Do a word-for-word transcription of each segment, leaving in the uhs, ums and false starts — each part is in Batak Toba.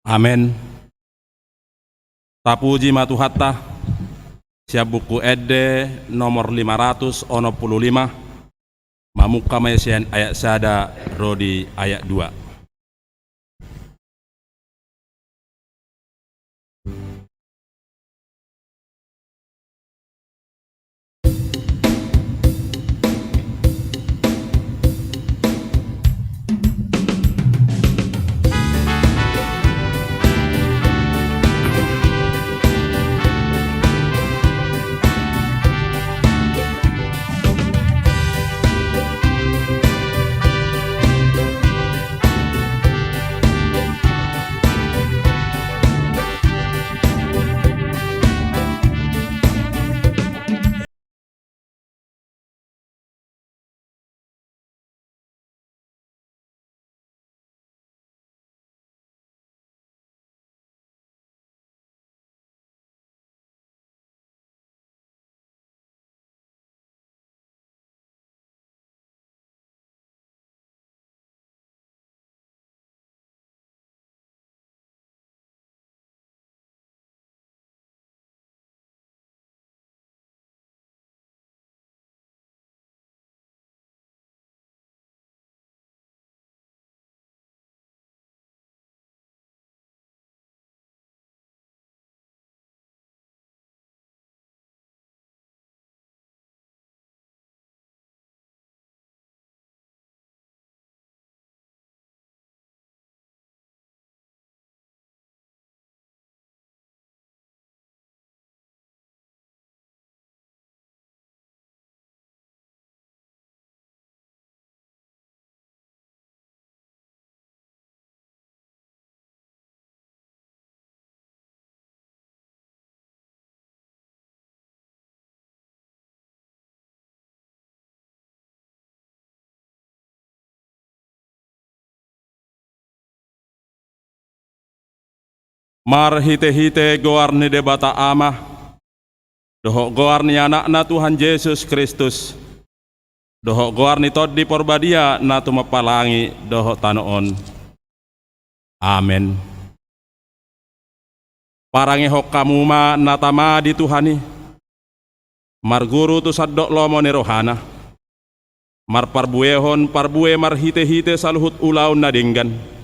Amen. Tapuji ma Tuhanta. Sian Buku Ende nomor lima ratus onom pulu lima, mamungka ma i sian ayat sada ro di ayat dua. Marhitehite goar ni Debata Ama, dohot goar ni Anakna Tuhan Jesus Kristus, dohot goar ni Tondi Porbadia na tumompa langit dohot tano on. Amen. Parangehon hamu ma na tama di Tuhan i, marguru tu sandok lomo ni rohana, marparbuehon parbue marhitehite saluhut ulaon na denggan.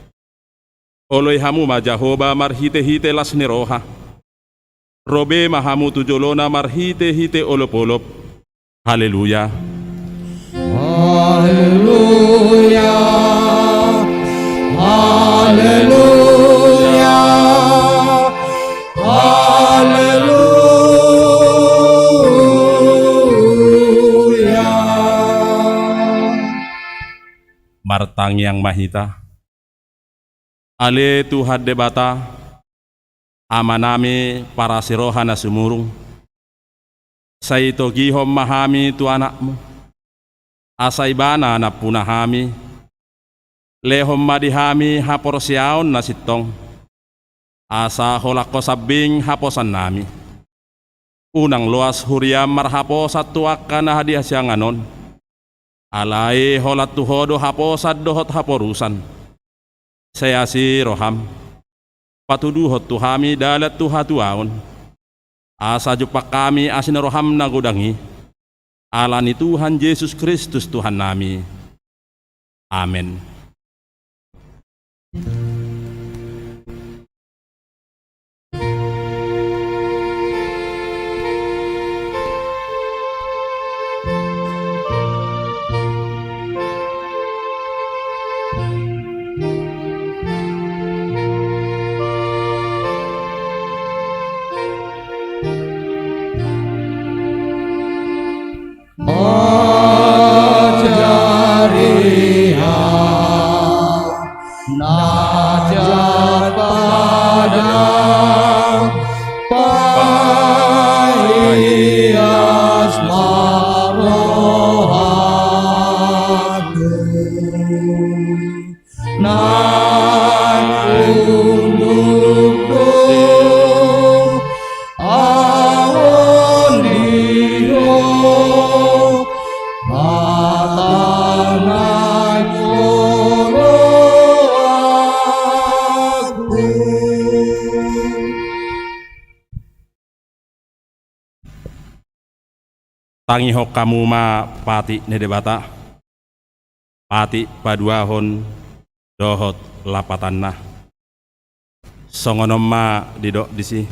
Oloi hamu ma Jahowa marhitehite las ni roha. Ro be ma hamu tu jolona marhitehite olopolop. Haleluya. Haleluya. Haleluya. Haleluya. Martangiang ma hita. Ale Tuhan Debata, Amanami parasi roha na sumurung, sai togihon ma hami tu Anakmu, asa Ibana nampuna hami. Lehon ma di hami haporseaon na sintong, asa holan Ho sambing haposannami. Unang loas huriaM marhaposan tu angka na hasiangan on, alai holan tu Ho do haposan dohot haporusan. Sai asi rohaM, patuduhon tu hami dalan tu hatuaon, asa jumpang hami asi ni rohaM na godang i, ala ni Tuhan Jesus Kristus Tuhannami. Amen. Ajari ahu na jat padang, paias ma rohangku. Naeng unduk do ahu on di Ho, hata naeng jolo ahu. Tangihon hamu ma patik ni Debata, patik paduahon dohot lapatanna. Songon on ma didok disi.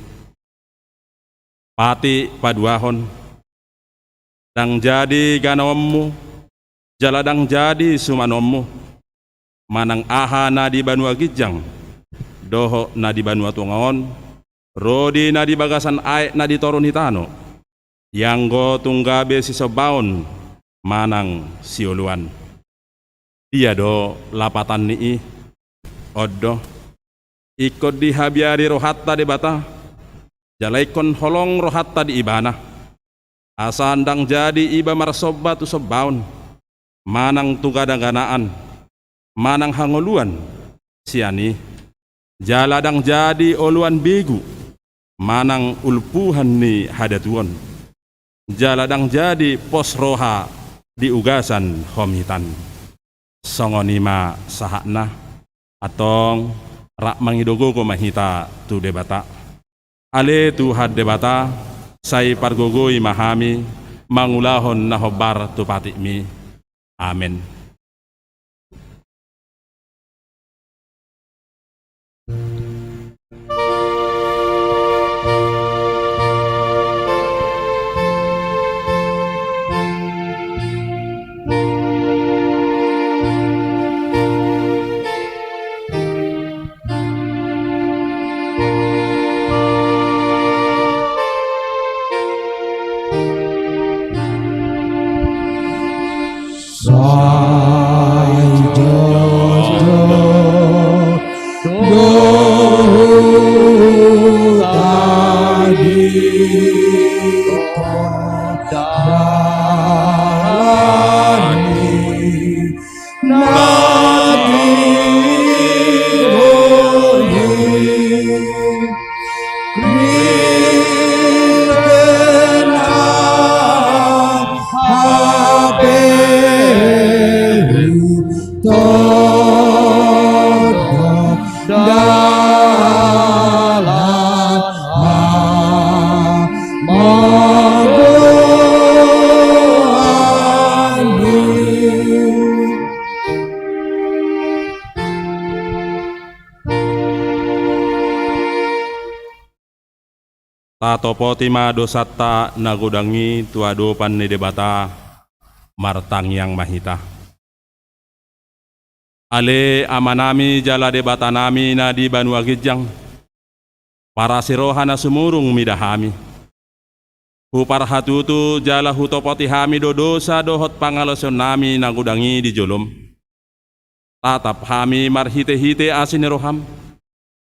Patik paduahon. Ndang jadi ganaonmu, jala ndang jadi sumanonmu, manang aha na di banua ginjang dohot na di banua tonga on, ro di na di bagasan aek na di toru ni tano, ianggo tung gabe sisombaon manang sioloan. Dia do lapatan ni i? On do, ingkon dihabiari rohanta Debata, jala ingkon holong rohanta di Ibana, asa ndang jadi iba marsomba tu sombaon, manang tu ganaganaan, manang hangoluan sian i, jala ndang jadi oloan begu, manang ulpuhan ni hadatuon, jala ndang jadi pos roha di ugasan homitan. Songon i ma sahatna. Antong, rap mangido gogo ma hita tu Debata. Ale Tuhan Debata, sai pargogoi ma hami mangulahon na hombar tu patikmi. Amen. Sai jojo do huta di dalan ni na tibu i. Kristen hape hutodo dalan hamogoan i. Tatopoti ma dosanta na godang i tu adopan ni Debata, martangiang ma hita. Ale Amanami jala Debatanami na di banua ginjang, parasiroha na sumurung mida hami. Huparhatutu jala hutopoti hami do dosa dohot pangalaosionnami na godang i di jolom. Tatap hami marhitehite asi ni roham,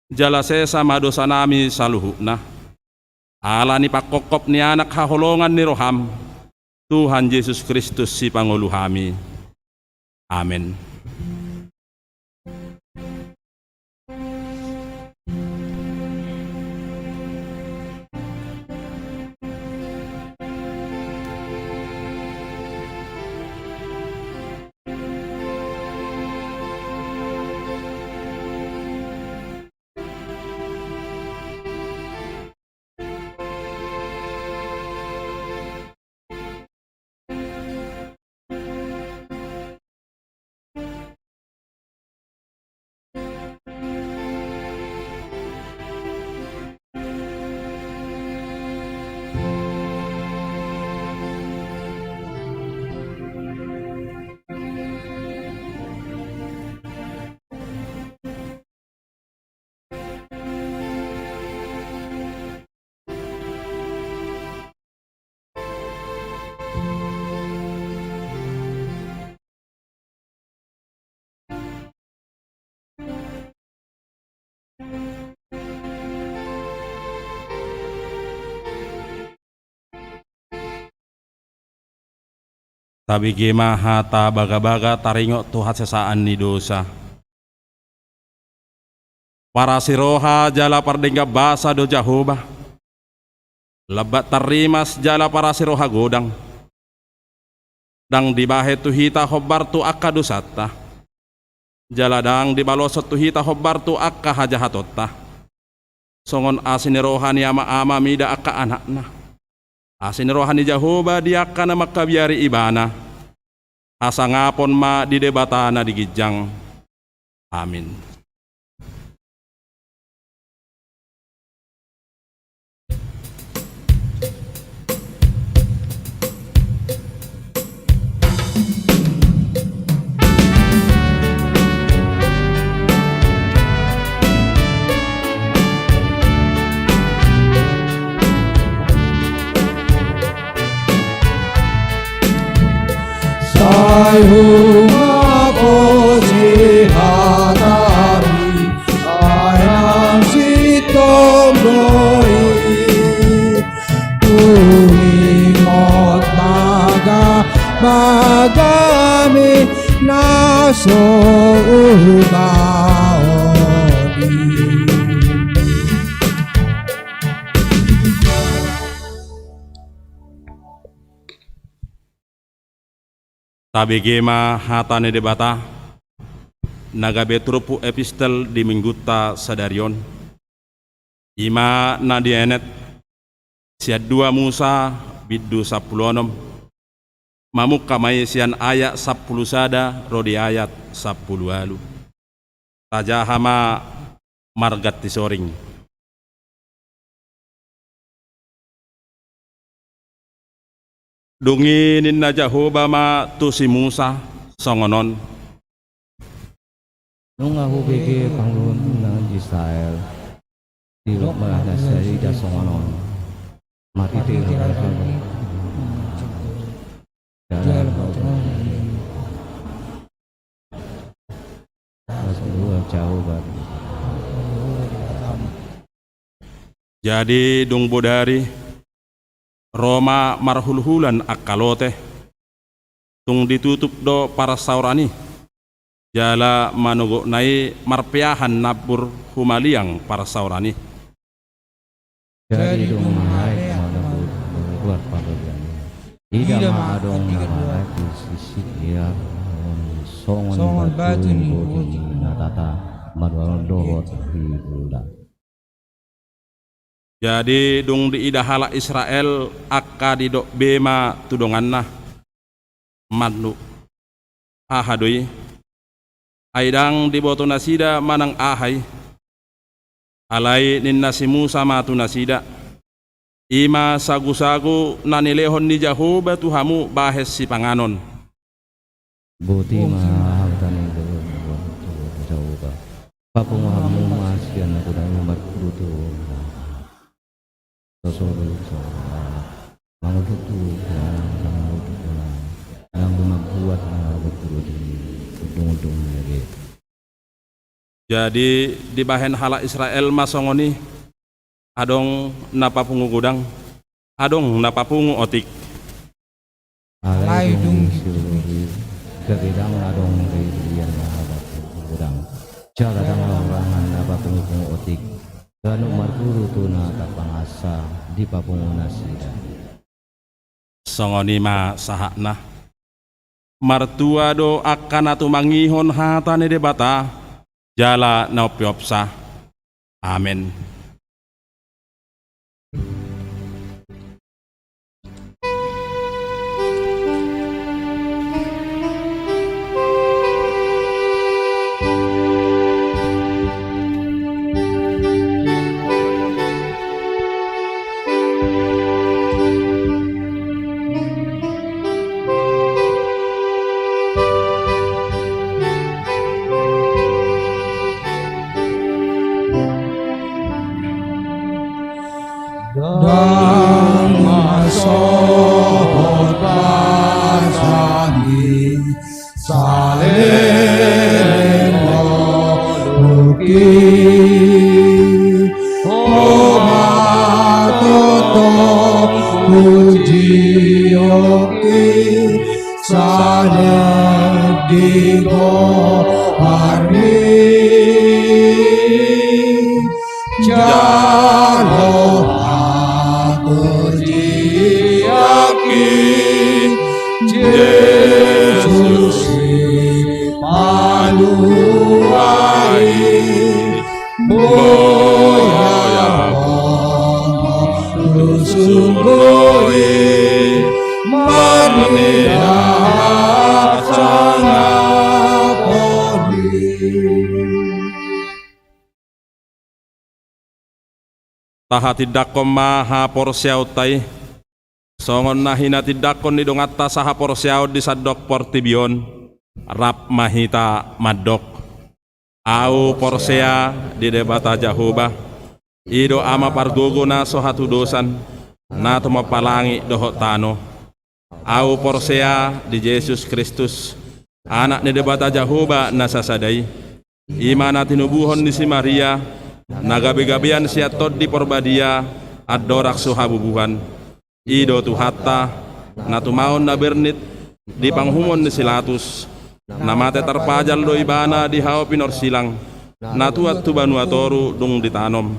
jala sesa ma dosanami saluhutna, ala ni pangkophop ni Anak haholongan ni roham, Tuhan Jesus Kristus Sipangolu hami. Amen. Tabege ma hata bagabaga taringot tu hasesaan ni dosa. Parasiroha jala pardenggan basa do Jahowa, lambat tarrimas jala parasiroha godang. Ndang dibahen tu hita hombar tu angka dosanta, jala ndang dibaloshon tu hita hombar tu angka hajahatonta. Songon asi ni roha ni ama-ama mida angka anakna, Asi ni roha ni Jahowa di angka na mangkabiari ibana. Hasangapon ma di Debata na di ginjang. Amin. Sai humaposi hatami, ai nang sintong do i. Tuingot bagabagami na so hubaon i. Tabege ma hata ni Debata na gabe turpuk epistel di minggunta sadari on. I ma na dienet sian dua Musa bindu sampulu onom. Mamungka ma i sian ayat sampulu sada ro di ayat sampulu ualu. Tajaha ma marganti soring. Dung i ninna Jahowa ma tu si Musa songon on. Nunga hubege panguhumuna Israel, didok ma nasida songon on. Marhite na jala Jahowa. Jadi dung bodari ro ma marhulhulan angka lote, tung ditutup do parsaoran i, jala manogotna i marpeahan nambur humaliang parsaoran i. Jadi dung naek ma nambur, nambur parhulhulan i, ida ma adong na manaek di sisi ia, songon batu ni boti na tata, manuan dohot di ula. Jadi dung diida halak Israel angka didok be ma tu donganna, mandu, aha do i? Ai ndang diboto nasida manang aha i. Alai ninna si Musa ma tu nasida, i ma sagusagu na nilehon ni Jahowa tu hamu bahen sipanganon. Boti ma hata ni Jahowa. Papungu hamu ma sian na godang i martutu. Sosoro sosoro. Mangudutu mangudutu. Nang mambuat na betul di undung-undung ni. Jadi dibahen halak Israel ma songon i, adong na papungu godang, adong na papungu otik. Alai dung di siluhur i, gabe ndang adong be dilian na papungu godang, jala ndang adong na papungu otik, ganup marguru tu na tarpangansa dipapungu nasida. Songon i ma sahatna. Martua do angka na tumangihon hata ni Debata, jala na umpeopsa. Amen. Ndang masohot basa ni saleleng ngolungki, homa toto pujionki, saleleng di goarmi. Jalo hapujianki, Jesus Sipalua i, boya tu Sungkoi marnida sangap holi. Tahatindangkon ma haporseaonta i, songon na hinatindangkon ni donganta sahaporseaon di sandok portibi on, rap ma hita mandok. Ahu porsea di Debata Jahowa, i do Ama pargogo na so hatudosan, na tumompa langit dohot tano. Ahu porsea di Jesus Kristus, Anak ni Debata Jahowa na sasada i, i ma na tinubuhon ni si Maria, na gabegabean sian Tondi Porbadia, andorang so habubuhan. I do Tuhanta, na tumaon na bernit di panguhumon ni si Latus, na mate tarpajal do Ibana di hau pinorsilang, na tuat tu banua toru dung ditanom,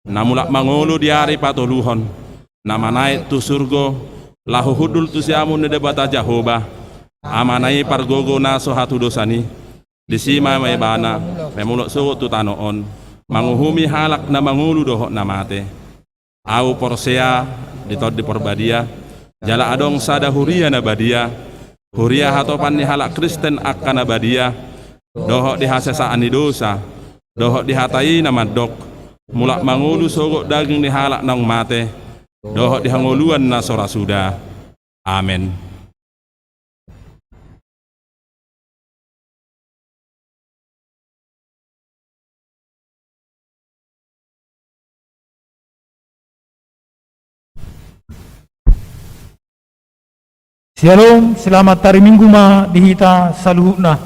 na mulak mangolu di ari patoluhon, na manaek tu surgo, laho hundul tu siamun ni Debata Jahowa, Amana i pargogo na so hatudosan i. Disi ma Ibana mamulak sogot tu tano on, manguhumi halak na mangolu dohot na mate. Ahu porsea di Tondi Porbadia, jala adong sada huria na badia, huria hatopan ni halak Kristen angka na badia, dohot di hasesaan ni dosa, dohot di hata i na mandok, mulak mangolu sogot daging ni halak naung mate, dohot di hangoluan na so ra suda. Amen. Syalom, selamat hari Minggu ma di hita saluhutna.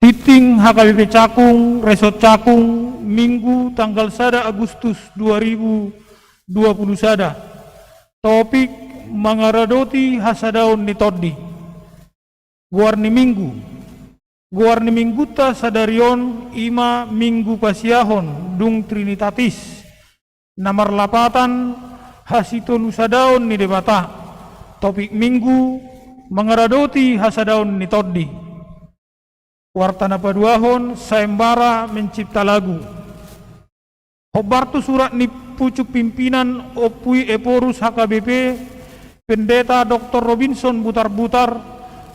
Tintin H K B P Cakung, Resort Cakung, Minggu tanggal sada Agustus dua ribu dua puluh sada. Topik: Mangaradoti hasadaon ni tondi. Goar ni Minggu. Goar ni Minggunta sadari on i ma Minggu Pasiahon dung Trinitatis, na marlapatan hasitolusadaon ni Debata. Topik Minggu: Mangaradoti hasadaon ni tondi. Warta na paduahon: Sayembara mencipta lagu. Hombar tu surat ni pucuk pimpinan Ompu i Ephorus H K B P, Pendeta Doktor Robinson Butarbutar,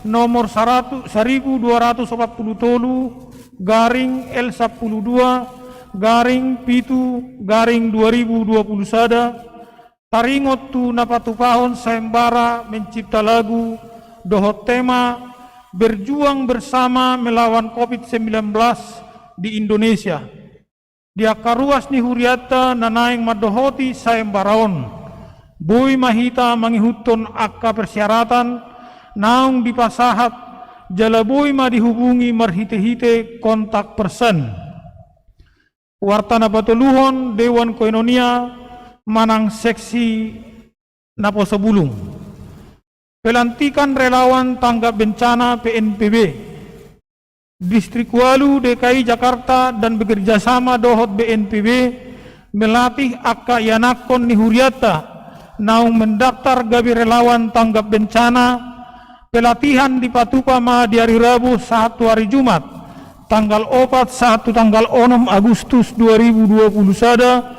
nomor saratu, saribu dua ratus opat puluh tolu, garing L sapuluh dua, garing pitu, garing dua ribu dua puluh sada, taringot tu na patupahon sayembara mencipta lagu dohot tema Berjuang Bersama Melawan covid sembilan belas di Indonesia. Di angka ruas ni hurianta na naeng mandohoti sayembara on, boi ma hita mangihuthon angka persyaratan naung dipasahat, jala boi ma dihubungi marhitehite kontak person. Warta na patoluhon: Dewan Koinonia manang seksi naposo bulung. Pelantikan relawan tanggap bencana P N P B. Distrik Walu D K I Jakarta dan bekerja sama dohot B N P B melatih angka ianakhon ni hurianta naung mendaftar gabe relawan tanggap bencana. Pelatihan dipatupa ma di ari Rabu sahat tu ari Jumat, tanggal opat sahat tu tanggal onom Agustus dua ribu dua puluh sada,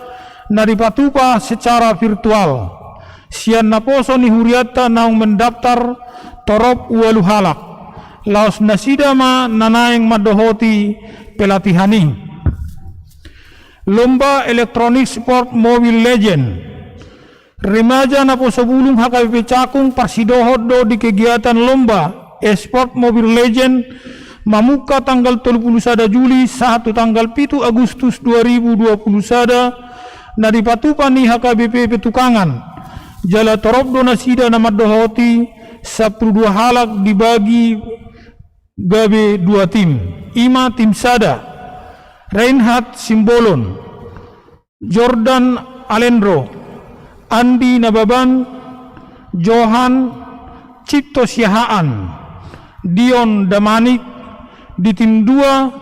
na dipatupa secara virtual sian naposo ni hurianta naung mendaftar torop ualu halak. Laos nasida ma na naeng mandohoti pelatihan i. Lomba elektronik sport Mobile Legend. Remaja naposo bulung H K B P Cakung parsidohot do di kegiatan lomba e-sport Mobile Legend, mamungka tanggal tolu puluh sada Juli sahat tu tanggal pitu Agustus dua ribu dua puluh sada, na dipatupa ni H K B P Petukangan. Jala torop do nasida na mandohoti, sampulu dua halak dibagi gabe dua tim. I ma tim sada: Reinhard Simbolon, Jordan Alendro, Andi Nababan, Johan Cipto Siahaan, Dion Damanik. Di tim dua: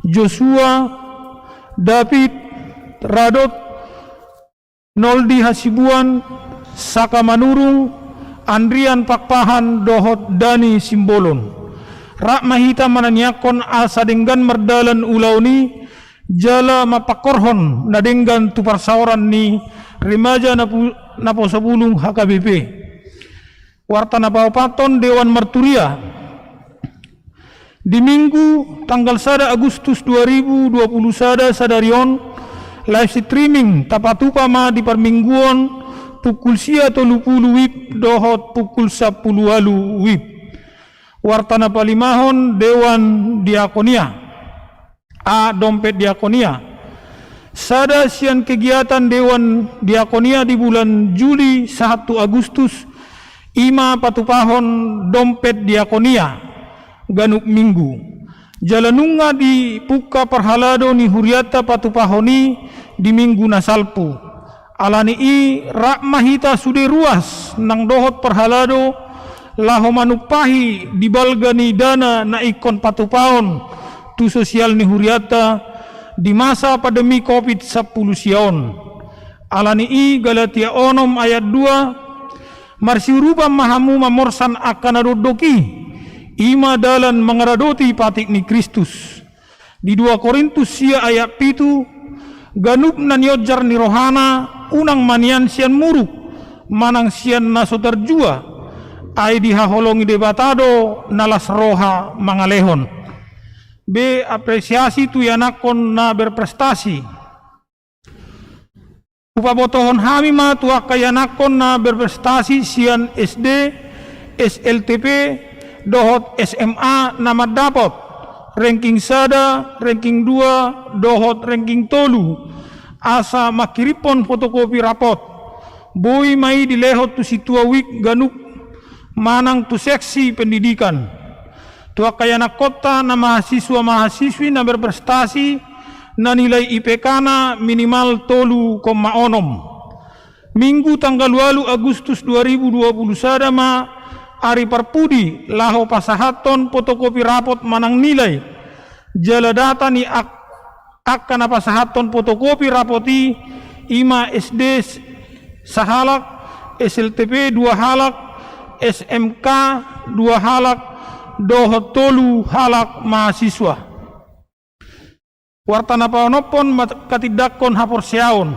Joshua, David, Radot, Noldi Hasibuan, Saka Manurung, Andrian Pakpahan dohot Dani Simbolon. Rap ma hita mananiangkon asa denggan mardalan ulaon i, jala mampangkorhon na denggan tu parsaoran ni remaja na pu-, na poso bulung H K B P. Warta na paopathon, Dewan Marturia. Di Minggu tanggal sada Agustus dua ribu dua puluh sada sadari on, live streaming tapatupa ma di parmingguon pukul sia tolu pulu WIB dohot pukul sampulu ualu WIB. Warta na palimahon, Dewan Diakonia. A, dompet diakonia. Sada sian kegiatan Dewan Diakonia di bulan Juli sahat tu Agustus, i ma patupahon dompet diakonia ganup minggu. Jala nunga dipungka parhalado ni hurianta patupahon i di minggu na salpu. Ala ni i, rap ma hita sude ruas nang dohot parhalado laho manumpahi di balga ni dana na ingkon patupaon tu sosial ni hurianta di masa pandemi covid sampulu sia on. Ala ni i, Galatia onom ayat dua, marsiurupan ma hamu mamorsan angka na dokdok i, i ma dalan mangaradoti patik ni Kristus. Di dua Korintus sia ayat pitu, ganup na nionjar ni rohana, unang ma nian sian muruk, manang sian na so tarjua, ai dihaholongi Debata do na las roha mangalehon. B, apresiasi tu ianakhon na berprestasi. Hupabotohon hami ma tu angka ianakhon na berprestasi sian S D, S L T P, dohot S M A na mandapot ranking sada, ranking dua, dohot ranking tolu, asa mangkiriphon fotokopi rapot. Boi ma i dilehon tu sintua WIB ganup manang tu seksi pendidikan. Tu angka ianakhonta na mahasiswa-mahasiswi na berprestasi, na nilai I P K-na minimal tolu koma onom. Minggu tanggal ualu Agustus dua ribu dua puluh sada ma ari parpudi laho pasahathon fotokopi rapot manang nilai. Jala data ni ak-, angka na pasahathon fotokopi rapot i, i ma S D s-, sahalak, S L T P dua halak, S M K dua halak, dohot tolu halak mahasiswa. Warta na paonomhon, mangkatindangkon haporseaon.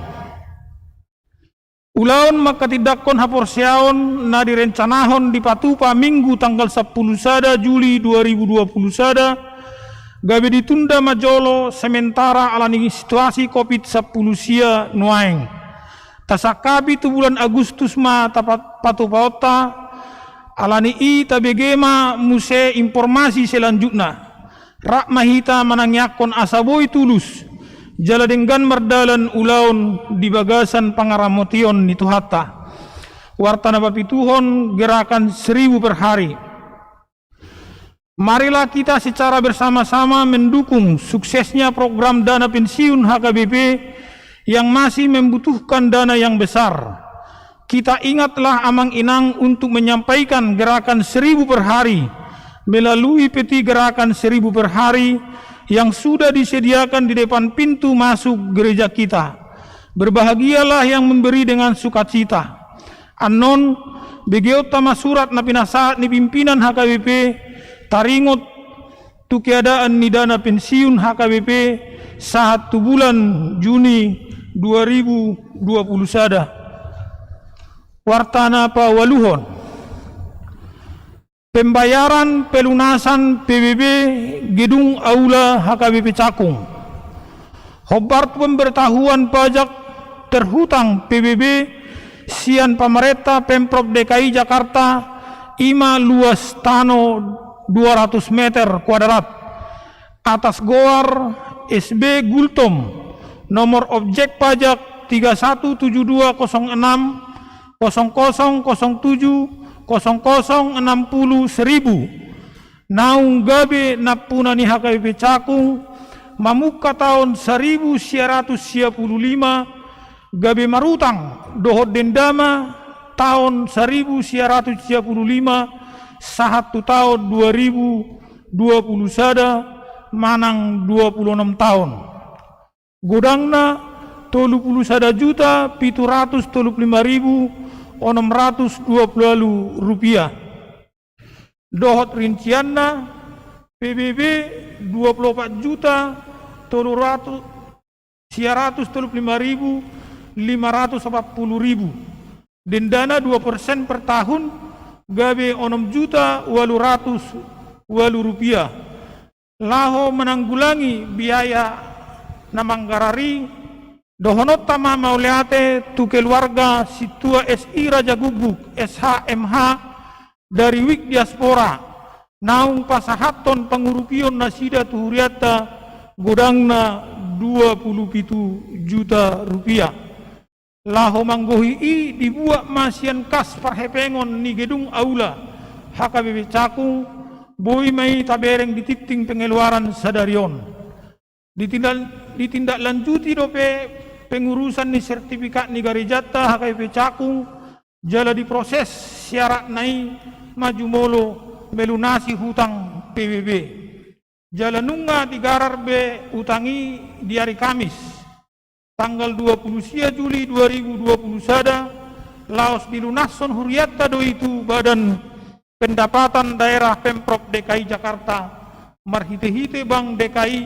Ulaon mangkatindangkon haporseaon na direncanahon dipatupa Minggu tanggal sampulu sada Juli dua ribu dua puluh sada, gabe ditunda ma jolo sementara ala ni situasi covid sampulu sia nuaeng. Tasangkapi tu bulan Agustus ma tapat-, patupaonta, ala ni i tabege ma muse informasi selanjutna. Rap ma hita manangiangkon asa boi tulus, jala denggan mardalan ulaon di bagasan pangaramotion ni Tuhanta. Warta na papituhon, gerakan seribu per hari. Marilah kita secara bersama-sama mendukung suksesnya program dana pensiun H K B P yang masih membutuhkan dana yang besar. Kita ingatlah Amang Inang untuk menyampaikan gerakan seribu per hari melalui peti gerakan seribu per hari yang sudah disediakan di depan pintu masuk gereja kita. Berbahagialah yang memberi dengan sukacita. Annon, begeonta ma surat na pinasahat ni pimpinan H K B P, taringot tu keadaan ni dana pensiun H K B P sahat tu bulan Juni dua ribu dua puluh sada. Warta na paualuhon. Pembayaran pelunasan P B B gedung aula H K B P Cakung. Hombar pemberitahuan pajak terhutang P B B sian pamarenta Pemprov D K I Jakarta, i ma luas tano dua ratus meter kuadrat, atas goar S B Gultom, nomor objek pajak tiga satu tujuh dua kosong enam kosong kosong kosong tujuh kosong kosong enam puluh seribu. Naung gabe nampuna ni H K B P Cakung mamungka taon saribu sia ratus sia pulu lima, gabe marutang dohot denda ma taon saribu sia ratus sia pulu lima sahat tu taon dua ribu dua puluh sada manang dua puluh onom taon. Godangna tolu puluh sada juta pitu ratus tolu puluh lima ribu onom ratus dua puluh ualu rupiah. Dohot rincianna, P B B dua puluh opat juta tolu ratus, sia ratus tolu pulu lima ribu lima ratus opat pulu ribu. Dendana dua persen per tahun, gabe onom juta ualu ratus ualu rupiah. Laho mananggulangi biaya na manggarar i, dohononta ma mauliate tu keluarga Sintua S I Raja Guguk, S H M H, dari Wik Diaspora, naung pasahathon pangurupion nasida tu hurianta, godangna dua pulu pitu juta rupiah. Laho manggohi i dibuat ma sian kas parhepengon ni gedung aula H K B P Cakung, boi ma i tabereng di tingting pengeluaran sadari on. Ditindak-, ditindaklanjuti dope pengurusan ni sertifikat ni garejanta H K B P Cakung, jala diproses syaratna i ma jumolo melunasi hutang P B B. Jala nunga digarar be utang i di ari Kamis, tanggal dua pulu sia Juli dua ribu dua pulu sada, laos dilunashon hurianta do i tu Badan Pendapatan Daerah Pemprov D K I Jakarta, marhitehite Bank D K I,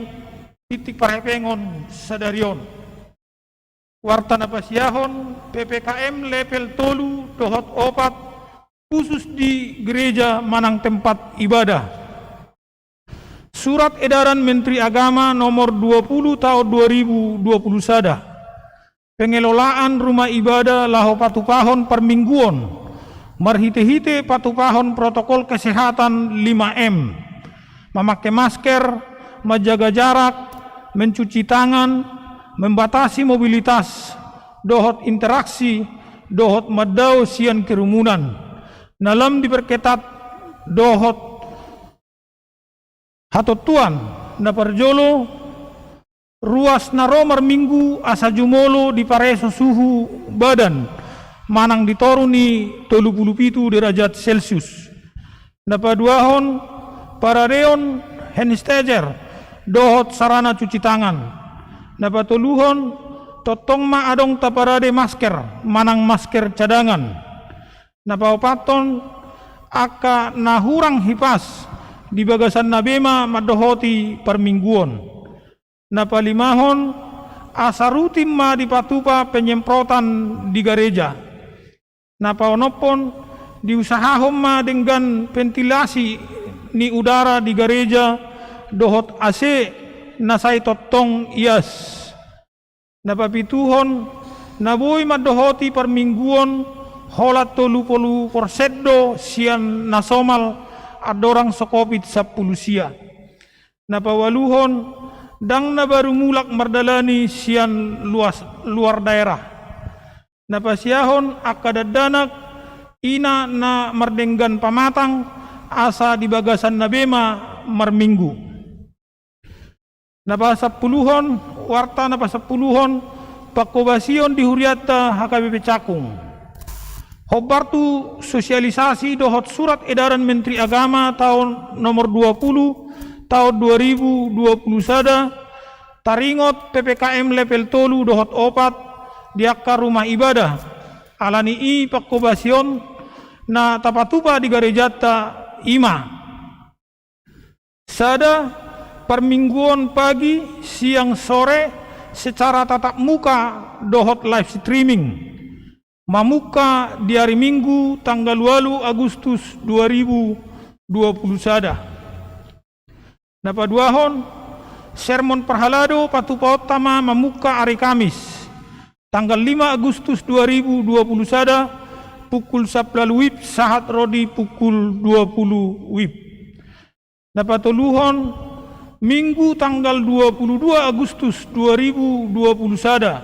tingting parhepengon sadari on. Warta na pasiahon, P P K M level tolu dohot opat, khusus di gereja manang tempat ibadah. Surat Edaran Menteri Agama nomor dua puluh tahun dua ribu dua puluh sada. Pengelolaan rumah ibadah laho patupahon parmingguon, marhitehite patupahon protokol kesehatan lima M. Mamake masker, manjaga jarak, mencuci tangan, membatasi mobilitas, dohot interaksi, dohot mandao sian kerumunan. Na lam diperketat dohot hatontuan. Na parjolo, ruas na ro marminggu asa jumolo dipareso suhu badan manang di toru ni tolu pulu pitu derajat Celcius. Na paduahon, paradeon hand sanitizer dohot sarana cuci tangan. Na patoluhon, tongtong ma adong taparade masker manang masker cadangan. Na paopathon, angka na hurang hipas di bagasan na be ma mandohoti parmingguon. Na palimahon, asa rutin ma dipatupa penyemprotan di gareja. Na paonomhon, diusahahon ma denggan ventilasi ni udara di gareja dohot A C na sai tongtong ias. Na papituhon, na boi mandohoti parmingguon holan tolu pulu persen do sian na somal andorang so Covid sampulu sia. Na paualuhon, ndang na baru mulak mardalani sian luas, luar daerah. Na pasiahon, angka dakdanak, ina na mardenggan pamatang, asa di bagasan na be ma marminggu. Na pasampuluhon, warta na pasampuluhon, pangkobasion di hurianta H K B P Cakung. Hombar tu sosialisasi dohot surat edaran Menteri Agama tahun nomor dua puluh tahun dua ribu dua puluh sada, taringot P P K M level tolu dohot opat di angka rumah ibadah. Alani i pangkobasion na tapatupa di garejanta i ma: sada, parmingguon pagi, siang, sore, secara tatap muka dohot live streaming, mamungka di ari Minggu tanggal ualu Agustus dua ribu dua puluh sada. Na paduahon, sermon parhalado patupaonta ma mamungka ari Kamis tanggal lima Agustus dua ribu dua puluh sada, pukul sampulu WIB sahat ro di pukul dua puluh WIB. Na patoluhon, Minggu tanggal dua puluh dua Agustus dua ribu dua puluh sada,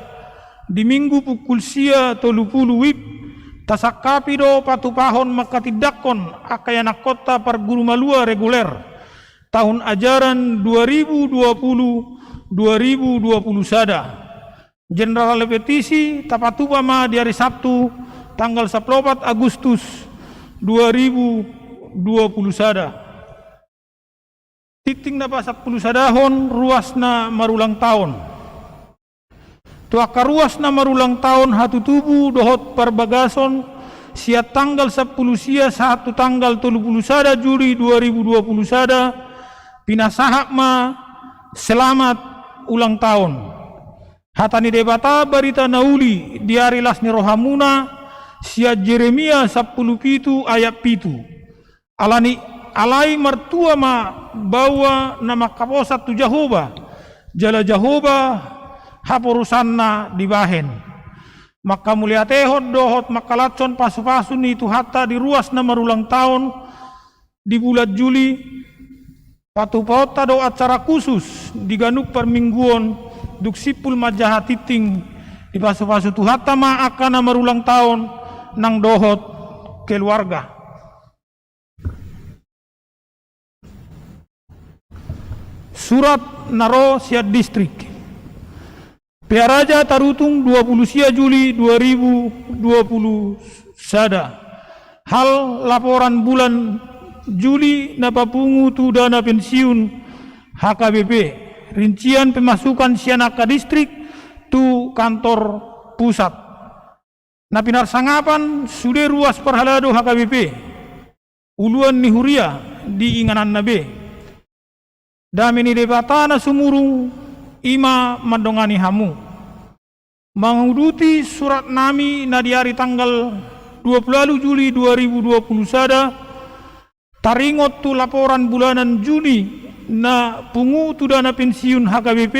di Minggu pukul sia tolu puluh WIB, tasangkapi do patupahon manghatindanghon angka ianakhonta parguru malua reguler tahun ajaran dua ribu dua puluh dua ribu dua puluh sada. General repetisi tapatupa ma di ari Sabtu tanggal sampulu opat Agustus dua ribu dua puluh sada. Tingting na pasampulu sadahon, ruas na marulang taon. Tu angka ruas na marulang taon hatutubu dohot parbagason, sian tanggal sampulu sia sahat tu tanggal tolu puluh sada Juli dua ribu dua puluh sada, pinasahat ma selamat ulang tahun. Hata ni Debata barita na uli di ari las ni rohamuna, sian Jeremia sampulu pitu ayat pitu. Alani, alai martua ma baoa na mangkaposan tu Jahowa, jala Jahowa haporusanna dibahen. Mangkamauliatehon dohot mangkalashon pasupasu ni Tuhanta di ruas na marulang taon di bulan Juli, patupaonta do acara khusus di ganup parmingguon, dung simpul manjaha tingting, dipasupasu Tuhanta ma angka na marulang taon nang dohot keluarga. Surat na ro sian distrik. Pearaja Tarutung, dua pulu sia Juli dua ribu dua pulu sada. Hal laporan bulan Juli na papungu tu dana pensiun H K B P. Rincian pemasukan sian angka distrik tu kantor pusat. Na pinarsangapan sude ruas parhalado H K B P, uluan ni huria di ingananna be. Dame ni Debata na sumurung i ma mandongani hamu. Manguduti suratnami na di ari tanggal dua pulu ualu Juli dua ribu dua pulu sada, taringot tu laporan bulanan Juni na pungu tu dana pensiun H K B P,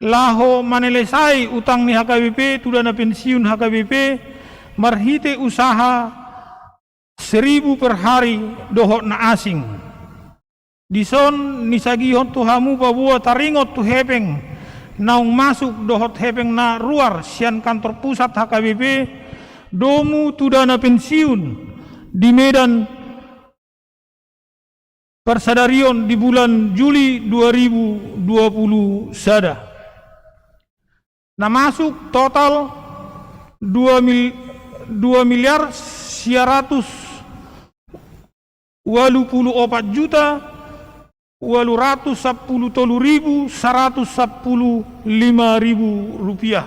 laho manelesai utang ni H K B P tu dana pensiun H K B P, marhite usaha seribu per hari dohot na asing. Dison nisagihon tu hamu paboa taringot tu hepeng naung masuk dohot hepeng na ruar sian kantor pusat H K B P, domu tu dana pensiun di Medan parsadarion di bulan Juli dua ribu dua pulu sada. Na masuk total dua mil-, dua miliar sia ratus ualu pulu opat juta ualu ratus sampulu tolu ribu saratus sampulu lima ribu rupiah.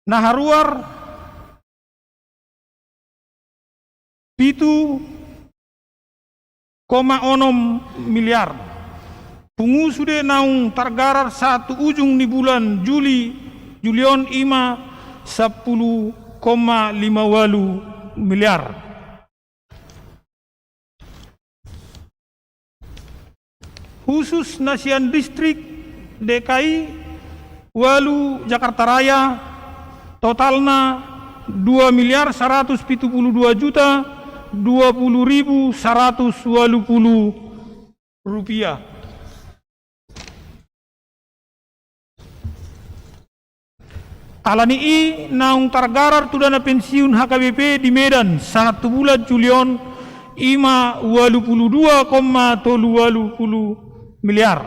Na haruar pitu koma onom miliar. Pungu sude naung targarar sahat tu ujung ni bulan Juli, Juli on i ma sampulu koma lima ualu miliar. Husus na sian distrik D K I ualu Jakarta Raya, totalna dua miliar saratus pitu pulu dua juta dua pulu ribu saratus ualu pulu rupiah. Alani i naung targarar tu dana pensiun H K B P di Medan sahat tu bulan Juli on i ma ualu pulu dua koma tolu ualu pulu miliar.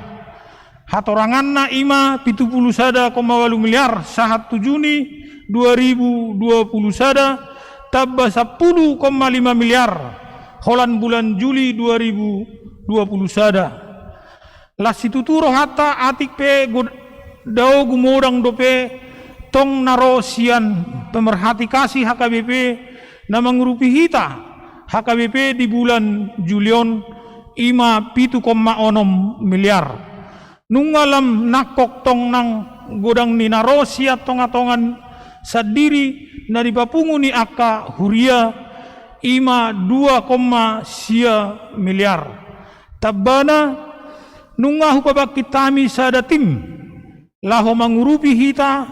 Hatoranganna i ma pitu pulu sada koma ualu miliar sahat tu Juni dua ribu dua pulu sada, tamba sampulu koma lima miliar holan bulan Juli dua ribu dua pulu sada. Las situtu rohanta atik pe god-, dao gumodang dope tong na ro sian pemerhati kasih H K B P na mangurupi hita H K B P di bulan Juli on i ma pitu koma onom miliar. Nunga lam nangkok tong nang godang ni na ro sian tongatonga sandiri na dipapungu ni angka huria i ma dua koma sia miliar. Tambana, nunga hupabangkit hami sada tim laho mangurupi hita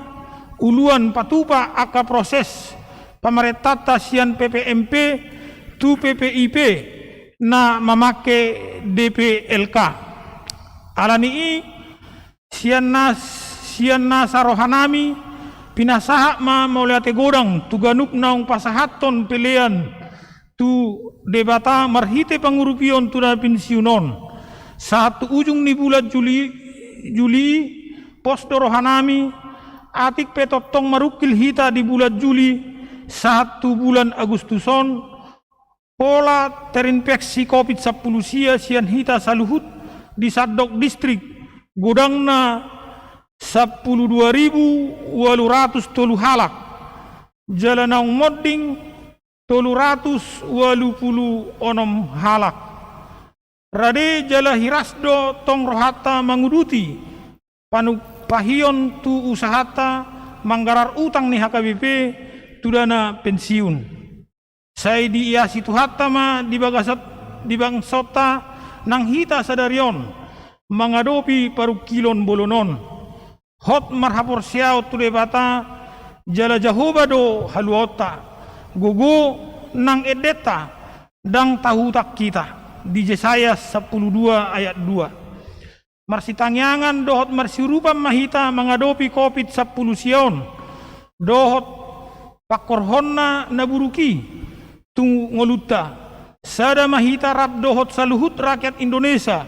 uluan patupa angka proses pamarentanta sian P P M P tu P P I P na mamangke D P L K. Alani i, sian nas-, sian nasa rohanami, pinasahat ma mauliate godang tu ganup naung pasahathon pelean tu Debata marhite pangurupion tu dana pensiun on. Sahat tu ujung ni bulan Juli, Juli, pos do rohanami, atik pe tongtong marungkil hita di bulan Juli sahat tu bulan Agustus on, pola terinfeksi covid sampulu sia sian hita saluhut di sandok distrik, godangna sampulu dua ribu ualu ratus tolu halak, jala naung monding tolu ratus ualu pulu onom halak. Rade jala hiras do tong rohanta manguduti panu-, pahion tu usahanta manggarar utang ni H K B P tu dana pensiun. Sai diiasi Tuhanta ma di bagasat di bangsonta nang hita sadari on mangadopi parungkilon bolon on. Hot marhaporseaon tu Debata, jala Jahowa do haluaonta, gogo nang endenta, ndang tahutak hita. Di Jesaya sampulu dua ayat dua. Marsitangiangan dohot marsiurupan ma hita mangadopi covid sampulu sia on, dohot pangkorhonna na buruk i tu ngolunta. Sada ma hita rap dohot saluhut rakyat Indonesia,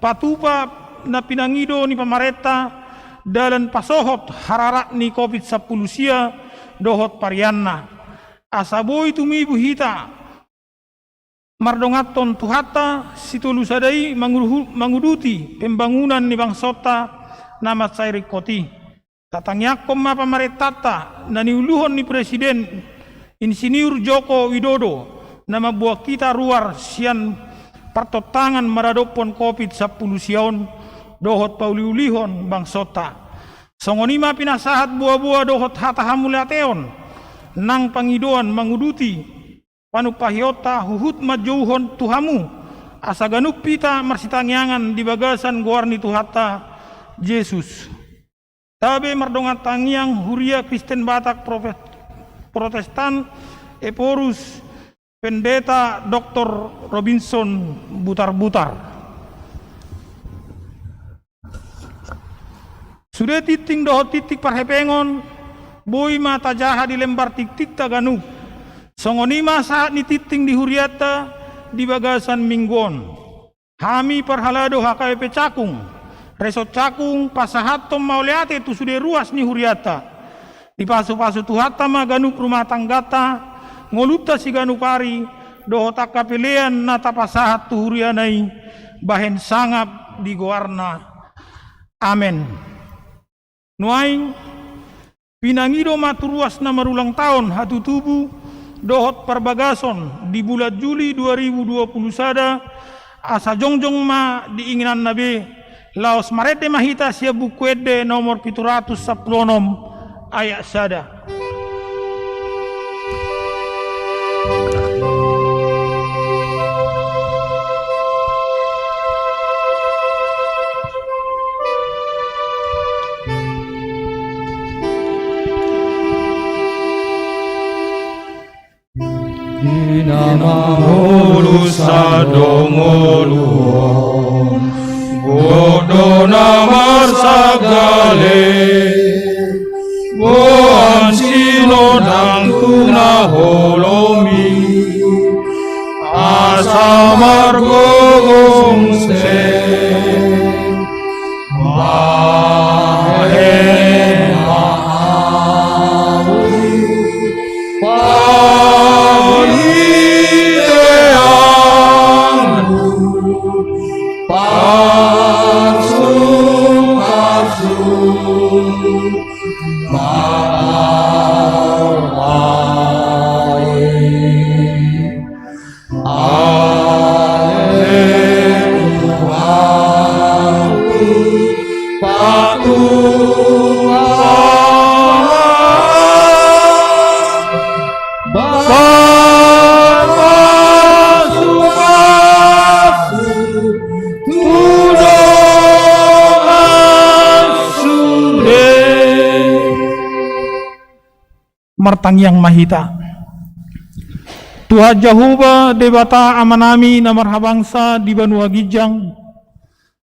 patupa na pinangido ni pamarenta, dalan pasohot hararat ni covid sampulu sia dohot varianna. Asa boi tumibu hita mardonganhon Tuhanta sitolu sada i manguruhu-, manguduti pembangunan ni bangsonta na mansai ringkot i. Tatangiangkon ma pamarentanta na niuluhon ni Presiden Insinyur Joko Widodo na mamboan hita ruar sian partontangan maradophon covid sampulu sia on dohot pauliulihon bangsonta. Songon i ma pinasahat boaboa dohot hata hamuliateon nang pangidoan manguduti panumpahionta huhut manjouhon tu hamu, asa ganup hita marsitangiangan di bagasan goar ni Tuhanta Jesus. Tabe mardongan tangiang Huria Kristen Batak Profe-, Protestan Ephorus Pendeta doktor Robinson Butarbutar. Sude tingting dohot tingting parhepengon, boi ma tajaha di lembar tingtingta ganup. Songon i ma sahat ni tingting di hurianta di bagasan minggu on. Hami parhalado H K B P Cakung, Resort Cakung, pasahathon mauliate tu sude ruas ni hurianta. Dipasupasu Tuhanta ma ganup rumah tangganta, ngolunta siganup ari, dohot angka pelean na tapasahat tu huriana i, bahen sangap di goarna. Amen. Nuaeng, pinangido ma tu ruas na marulang taon hatutubu dohot parbagason di bulan Juli dua ribu dua puluh sada, asa jongjong ma di inginanna be, laos marende ma hita sian Buku Ende nomor pitu ratus sampulu onom ayat sada. Di na mangolu sadongoluon, godang na marsagale, boan sinondang tu na holom i, asa margogo muse. Bahen ma hami pangidoanmu, pasupasu ma hami. Martangiang ma hita. Tuhan Jahowa, Debata Amanami na marhabangsa di banua ginjang,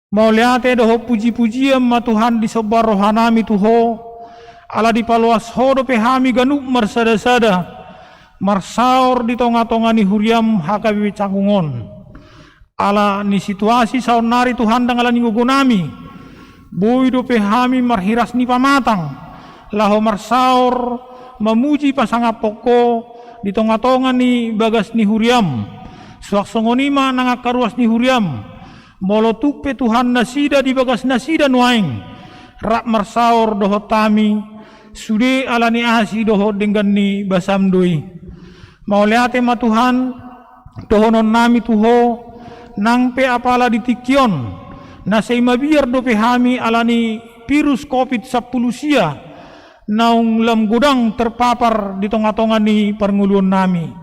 mauliate dohot pujipujian ma Tuhan disomba rohanami tu Ho, ala dipaloas Ho dope hami ganup marsadasada marsaor di tongatonga ni huriam H K B P Cakung on. Ala ni situasi saonnari Tuhan, ndang ala ni gogonami, boi dope hami marhiras ni pamatang laho marsaor mamuji pasangaphon Ho di tongatonga ni bagas ni huriam. Suang songon i ma nang angka ruas ni huriam, molo tung pe Tuhan nasida di bagas nasida nuaeng rap marsaor dohot hami, sude ala ni asi dohot denggan ni basam do i. Mauliate ma Tuhan, dohononnami tu Ho, nang pe apala di tingki on na sai mabiar dope hami ala ni virus covid sampulu sia naung lam godang terpapar di tonga-tonga ni parngoluonnami.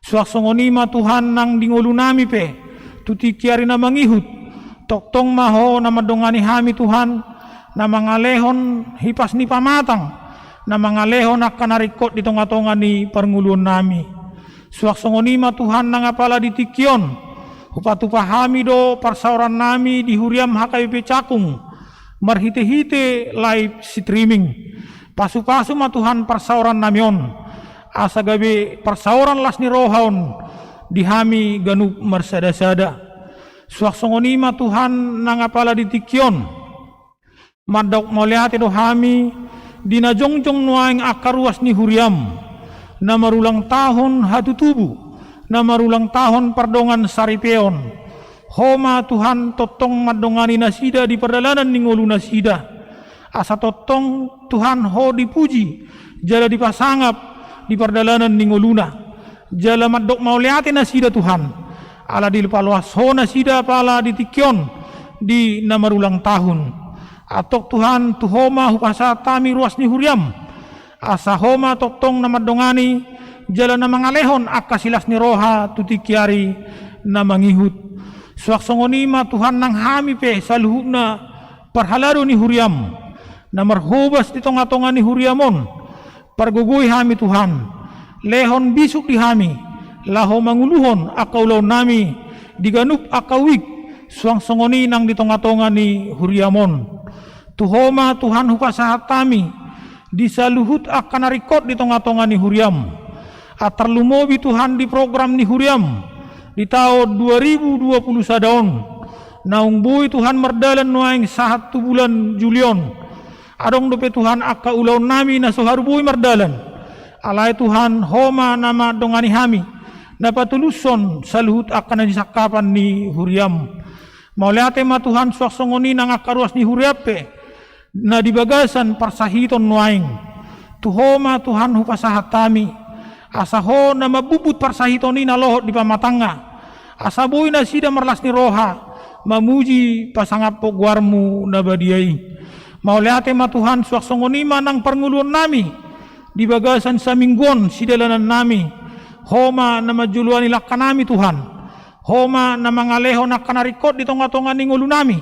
Suang songon i ma Tuhan nang di ngolunami pe, tu tingki ari na mangihut, tongtong ma Ho na mandongani hami Tuhan, na mangalehon hipas ni pamatang, na mangalehon angka na ringkot di tonga-tonga ni parngoluonnami. Suang songon i ma Tuhan nang apala di tingki on, hupatupa hami do parsaorannami di huriam H K B P Cakung, marhite-hite live streaming. Pasu-pasu ma Tuhan parsaorannami on, asa gabe parsaoran las ni roha on di hami ganup marsada-sada. Suang songon i ma Tuhan nang apala di tingki on, mandok mauliate do hami di na jongjong nuaeng angka ruas ni huriam, na marulang tahun hatutubu, na marulang tahun pardongan saripeon. Ho ma Tuhan tongtong mandongani nasida di pardalanan ni ngolunasida. Asa tongtong Tuhan Ho dipuji, jala dipasangap di pardalanan ni ngoluna. Jala mandok mauliate nasida Tuhan, ala dipaloas Ho nasida apala di tingki on di na marulang tahun. Antong Tuhan, tu Ho ma hupasahat hami ruas ni huriam, asa Ho ma tongtong na mandongani, jala na mangalehon angka silas ni roha tu tingki ari na mangihut. Suang songon i ma Tuhan nang hami pe saluhutna parhalado ni huriam, na marhobas di tonga-tonga ni huriam on, pargogoi hami Tuhan, lehon bisuk di hami, laho manguluhon angka ulaonnami di ganup angka wijk, suang songon i nang di tonga-tonga ni huriam on. Tu Ho ma Tuhan hupasahat hami di saluhut angka na ringkot di tonga-tonga ni huriam. Antar lumobi Tuhan di program ni huriam di taon dua ribu dua puluh sada on, naung boi Tuhan mardalan nuaeng sahat tu bulan Juli on. Adong dope Tuhan angka ulaonnami na so haru boi mardalan. Alai Tuhan, Ho ma na mandongani hami, na patulushon saluhut angka na nisangkapan ni huriam. Mauliate ma Tuhan, suang songon i nang angka ruas ni huriam pe, na di bagasan parsahiton nuaeng. Tu Ho ma Tuhan hupasahat hami, asa Ho na mambumbut parsahiton i na lohot di pamatangna, asa boi nasida marlas ni roha mamuji pasangaphon goarmu na badia i. Mauliate ma Tuhan, suang songon i ma nang parngoluonnami di bagasan saminggu on sidalanannami. Ho ma na manjoloani langkanami Tuhan. Ho ma na mangalehon angka na ringkot di tonga-tonga ni ngolunami,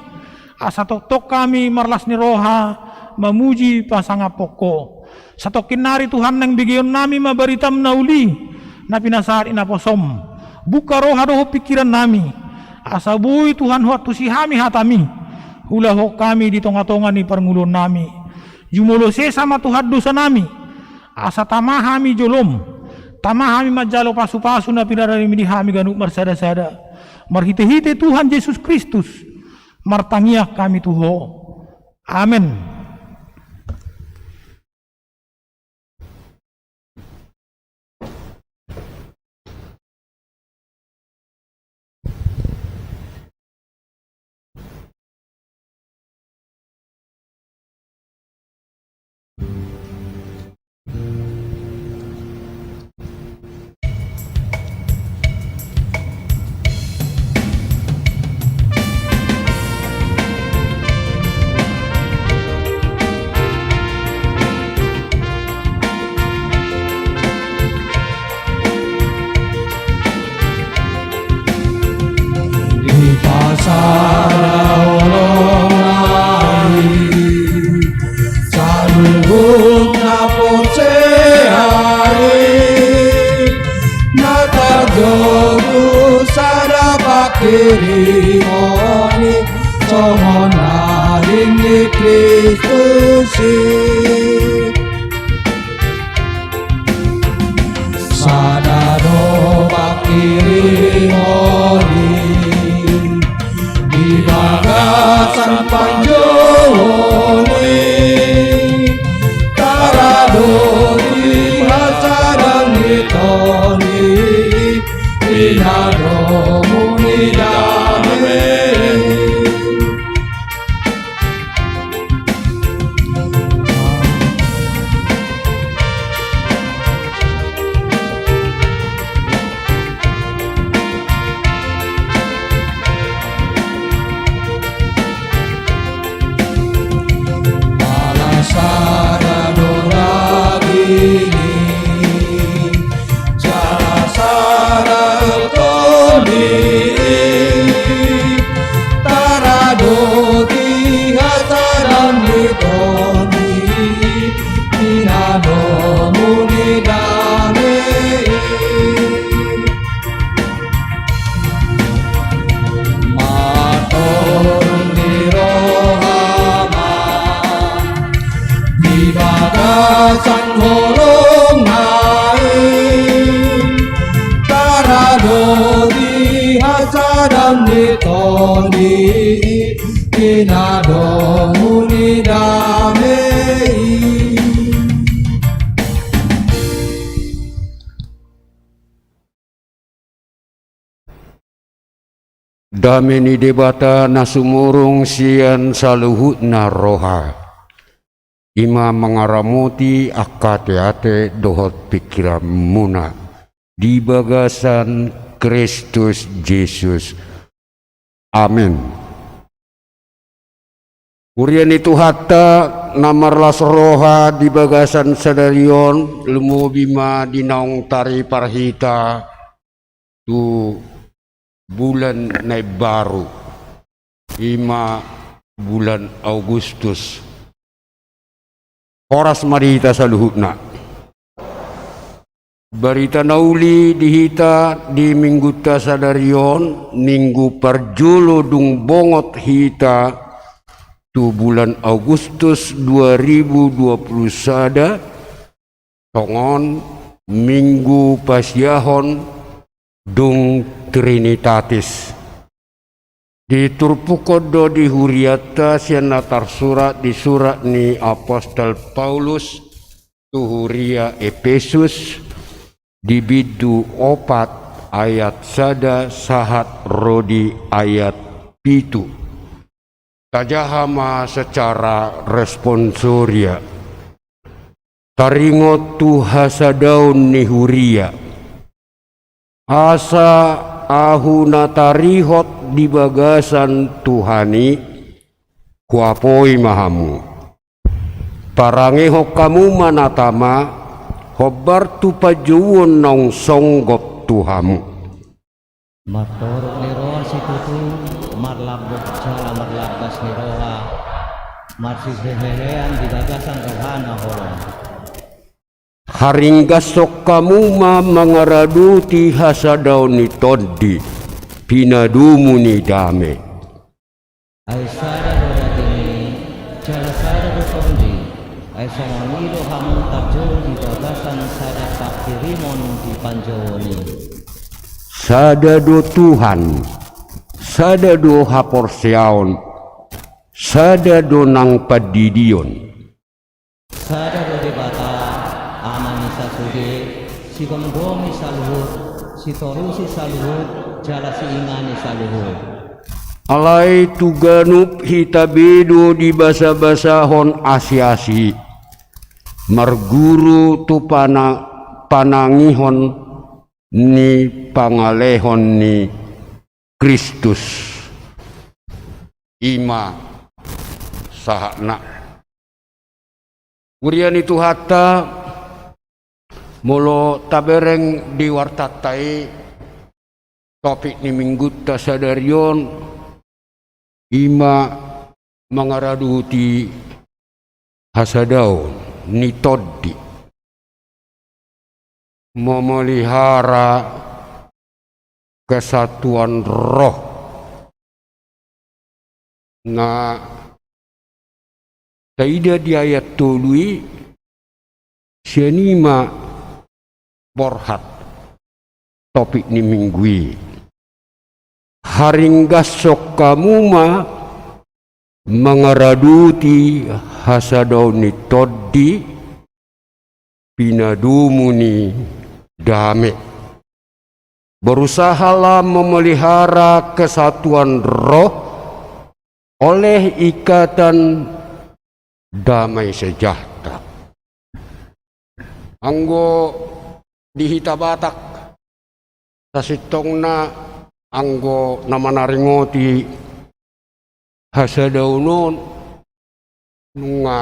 asa tongtong hami marlas ni roha mamuji pasangaphon Ho. Satongkin nari Tuhan, naeng begeonnami ma baritam na uli, na pinasahat ni naposom. Buka roha dohot pingkirannami, asa boi Tuhan huantusi hami hatami, huulahon hami di tonga-tonga ni parngoluonnami. Jumolo sesa ma Tuhan dosanami, asa tama hami jolom, tama hami manjalo pasu-pasu na pinarade-Mi di hami ganup marsada-sada. Marhite-hite Tuhan Jesus Kristus, martangiang hami tu Ho. Amen. Dipasada holong nami saluhut na porsea i, na tarjou tu sada panghirimon i, songon na denggan ni Kristus i. Sada do panghirimon i di bagasan panjouon i, taradot di hasangapon i, di na domu ni dame. Di, di na domu ni dame i. Dame ni Debata na sumurung sian saluhutna roha, i ma mangaramoti angka ateate dohot pingkiranmuna di bagasan Kristus Jesus. Amen. Huria ni Tuhanta na marlas roha, di bagasan sadari on, lumobi ma di naung taripar hita tu bulan na imbaru, i ma bulan Agustus. Horas ma di hita saluhutna. Barita na uli di hita di minggunta sadari on, minggu parjolo dung bongot hita tu bulan Agustus dua ribu dua puluh sada, songon minggu pasiahon dung Trinitatis. Diturpukhon do di hurianta sian na tarsurat di surat ni apostel Paulus tu huria Epesus, di bindu opat ayat sada sahat ro di ayat pitu. Tajaha ma secara responsoria. Taringot tu hasadaon ni huria. Asa ahu na tarihot di bagasan Tuhan i, huapoi ma hamu. Parangehon hamu ma na tama, hombar tu panjouon naung songgop tu hamu. Martorop ni roha situtu, marlambok jala marlambas ni roha, marsihehean di bagasan rohana holong. Haringgashon hamu ma mangaradoti hasadaon ni tondi, pinadomu ni dame. Ai sada do daging i, jala sada do tondi, ai songon i do hamu tarjou di bagasan sada panghirimon di panjouon i. Sada do Tuhan, sada do haporseaon, sada do nang pandidion. Sada do Debata, Ama ni sasude, sigomgomi saluhut, sitorusi saluhut, jala siingani saluhut. Alai tu ganup hita be do dibasabasahon asiasi, marguru tu pana-, panangihon ni pangalehon ni Kristus. I ma sahatna. Huria ni Tuhanta, molo tabereng di wartanta i, topik ni minggunta sadari on, i ma mangaradoti hasadaon ni tondi. Memelihara kesatuan roh. Na taida di ayat tolu i, sian i ma borhat topik ni minggu i. Haringgashon hamu ma mangaradoti hasadaon ni tondi, pinadomu ni dame. Berusahalah memelihara kesatuan roh oleh ikatan damai sejahtera. Anggo di hita Batak, sasintongna anggo na manaringoti hasadaon on nunga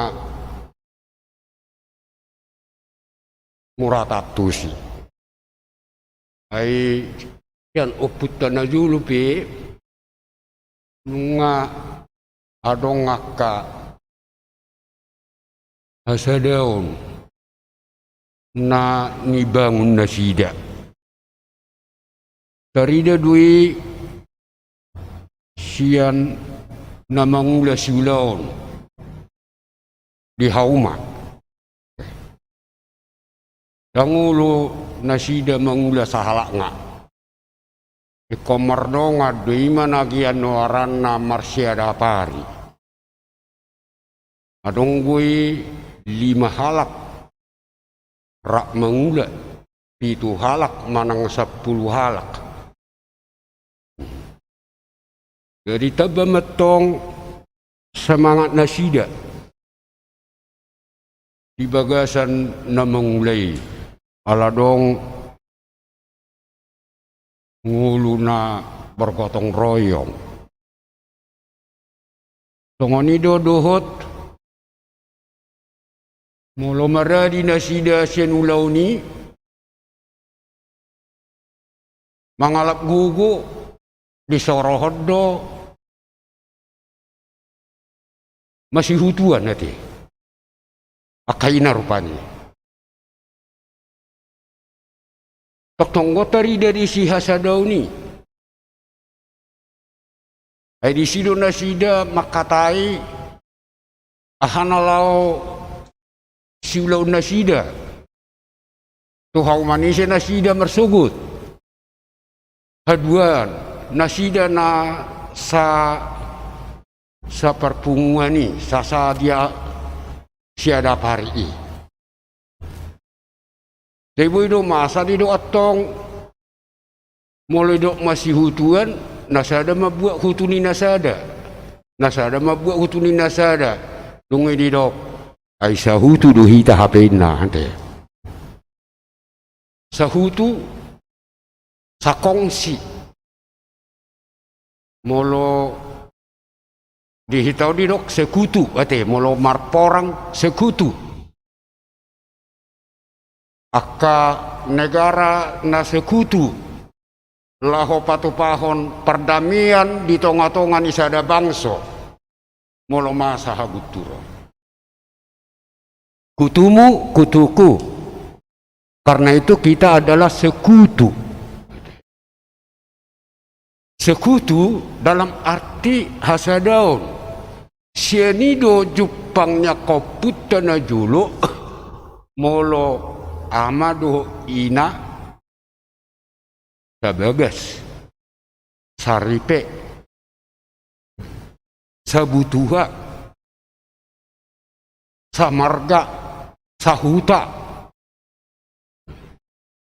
mura taantusi. Ai sian ompunta na jolo pe nunga adong angka hasadaon na nibangun nasida. Tarida do i sian na mangula siulaon di hauma. Ndang olo nasida mangula sahalakna. Ingkon mardongan do, i ma na ginoaranna marsiadapari. Adong do i lima halak rap mangula, pitu halak manang sampulu halak. Jadi tamba ma antong semangat nasida di bagasan na mangula i, ala adong ngolu na bergotong royong. Songon i do dohot molo maradi nasida sian ulaon i, mangalap gogo, disorohon do masihutuan ate. Angka i na rupani. Tongtong do tarida disi hasadaon i. Ai disi do nasida mangkatai aha na laho siulaon nasida. Tu hauma ni ise nasida marsogot. Haduan, nasida na sa, saparpunguan i, sa, sadia siadapari i. Jadi boi do masa didok antong, molo didok masihutuan, na sada mambuat hutu ni na sada, na sada mambuat hutu ni na sada. Dung i didok, ai sahutu do hita hape inna ate. Sahutu, sakongsi. Molo di hita on didok sekutu ate, molo marporang sekutu. Angka negara na sekutu laho patupahon pardamaian di tongatonga ni sada bangso. Molo masa hagunturon. Kutumu, kutuku. Karena itu kita adalah sekutu. Sekutu dalam arti hasadaon. Sian i do jumpang ni angka ompunta na jolo, molo ama dohot ina, sabagas, saripe, sabutuha, samarga, sahuta.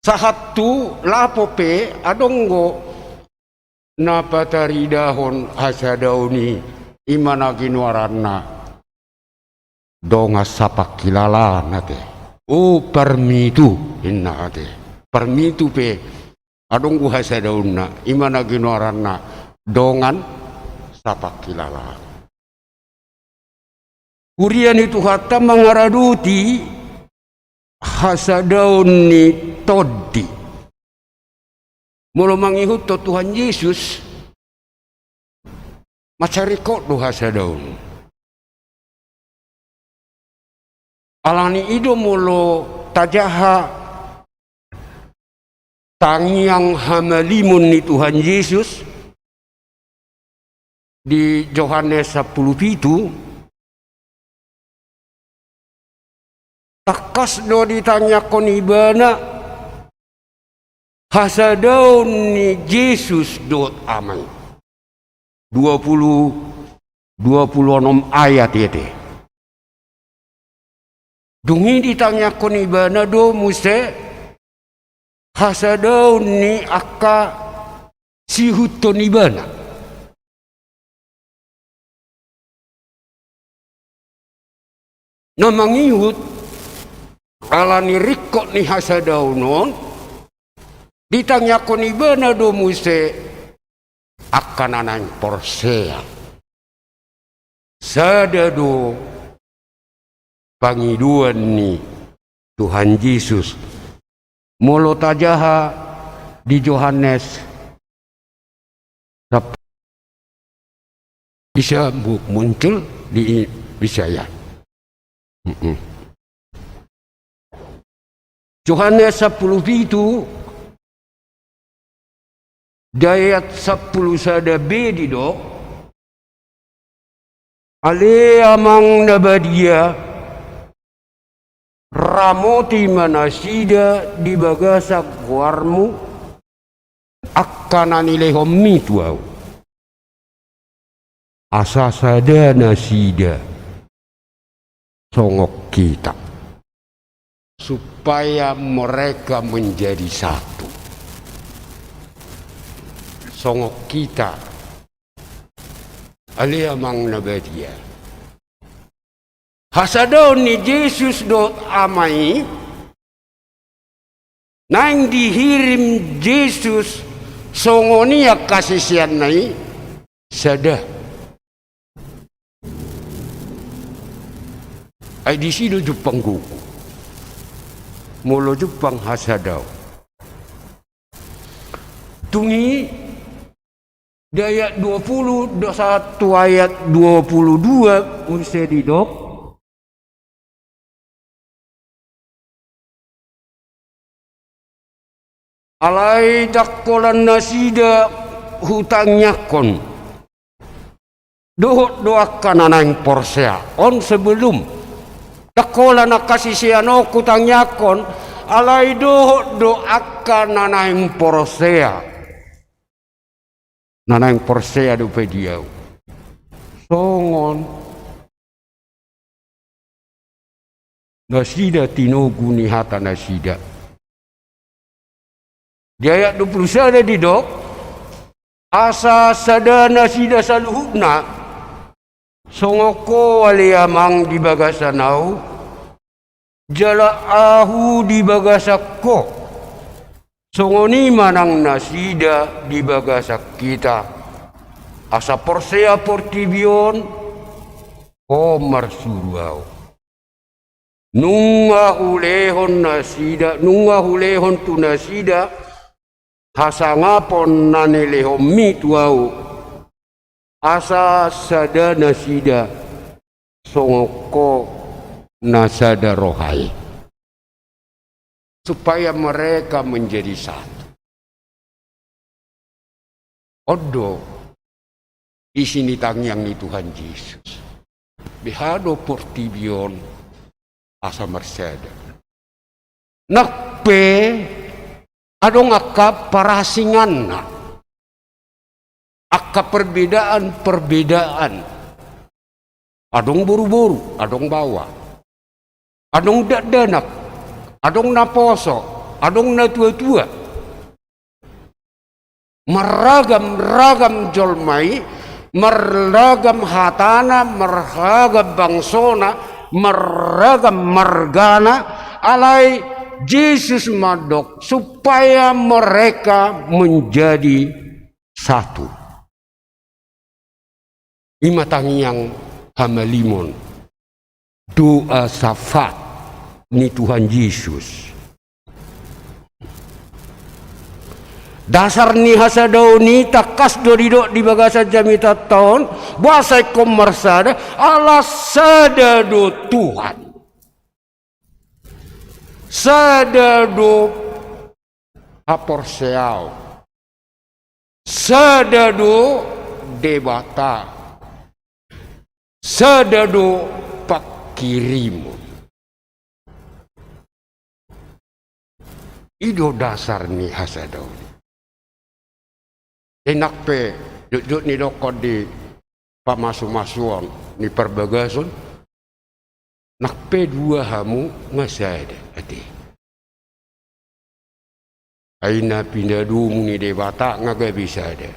Sahat tu lapo pe adong do na pataridahon hasadaon i, i ma na ginoaranna dongan sapangkilalaan ate. O parmitu inna ate. Parmitu pe adong do hasadaonna, i ma na ginoaranna dongan sapangkilalaan. Huria ni Tuhanta, mangaradoti hasadaon ni tondi. Molo mangihuthon Tuhan Jesus, mansai ringkot do hasadaon. Alani i do molo tajaha tangiang hamalimon ni Tuhan Jesus di Johannes sampulu pitu, tangkas do ditangiangkon ibana hasadaon ni Jesus dohot Ama i. Dua pulu, dua pulu onom ayat i ate. Dung i ditangiangkon ibana do muse hasadaon ni angka siihuthon ibana. Na mangihut, alani ringkot ni hasadaon on, ditangiangkon ibana do muse angka na naeng porsea. Sada do pangidoan ni Tuhan Jesus. Molo tajaha di Johannes, sap-, bisa mu-, muncul di, bisa ya. Mm-mm. Johannes sampulu pitu, di ayat sampulu sada B didok, ale Amang na badia, ramoti ma nasida di bagasan goarmu, angka na nilehonmi tu ahu. Asa sada nasida songon hita. Supaya mereka menjadi satu. Songon hita. Ale Amang na badia. Hasadaon ni Jesus dohot Ama i, naeng dihirim Jesus songon i angka siseanna i, sada. Ai disi do jumpang gogo. Molo jumpang hasadaon. Tung i di ayat dua puluh do sahat tu ayat dua puluh dua muse didok. Alai ndang holan nasida hutangiangkon. Dohot do angka na naeng porsea. On sebelum. Ndang holan angka sisean on hutangiangkon. Alai dohot do angka na naeng porsea. Na naeng porsea dope di ahu. Songon nasida tinogu ni hata nasida. Di ayat dua puluh sada didok, asa sada nasida saluhutna, songon Ho ale Amang di bagasan ahu, jala ahu di bagasan Ho. Songon i ma nang nasida di bagasan hita. Asa porsea portibi on, Ho marsuru ahu. Nunga hulehon nasida, nunga hulehon tu nasida, hasangapon na nilehonmi tu ahu. Asa sada nasida songon Ho na sada roha i. Supaya mereka menjadi satu. On do isi ni tangiang ni Tuhan Jesus. Beha do portibi on asa marsada. Nang pe adong angka parasinganna. Angka perbedaan-perbedaan. Adong boru-boru, adong baoa. Adong dakdanak, adong naposo, adong natua-tua. Marragam-ragam jolma i, marragam hatana, marragam bangsona, marragam margana, alai Jesus mandok supaya mereka menjadi satu. I ma tangiang hamalimon, doa syafaat ni Tuhan Jesus. Dasar ni hasadaon i tangkas do didok di bagasan jamitanta on, boasa ingkon marsada, ala sada do Tuhan. Sada do haporseaon. Sada do Debata. Sada do pangkirimon. I do dasar ni hasadaon. Nang pe jotjot nidokkon di pamasumasuon ni parbagason, nang pe dua hamu nga sada, ate. Ai na pinadomu ni Debata nga gabe sada.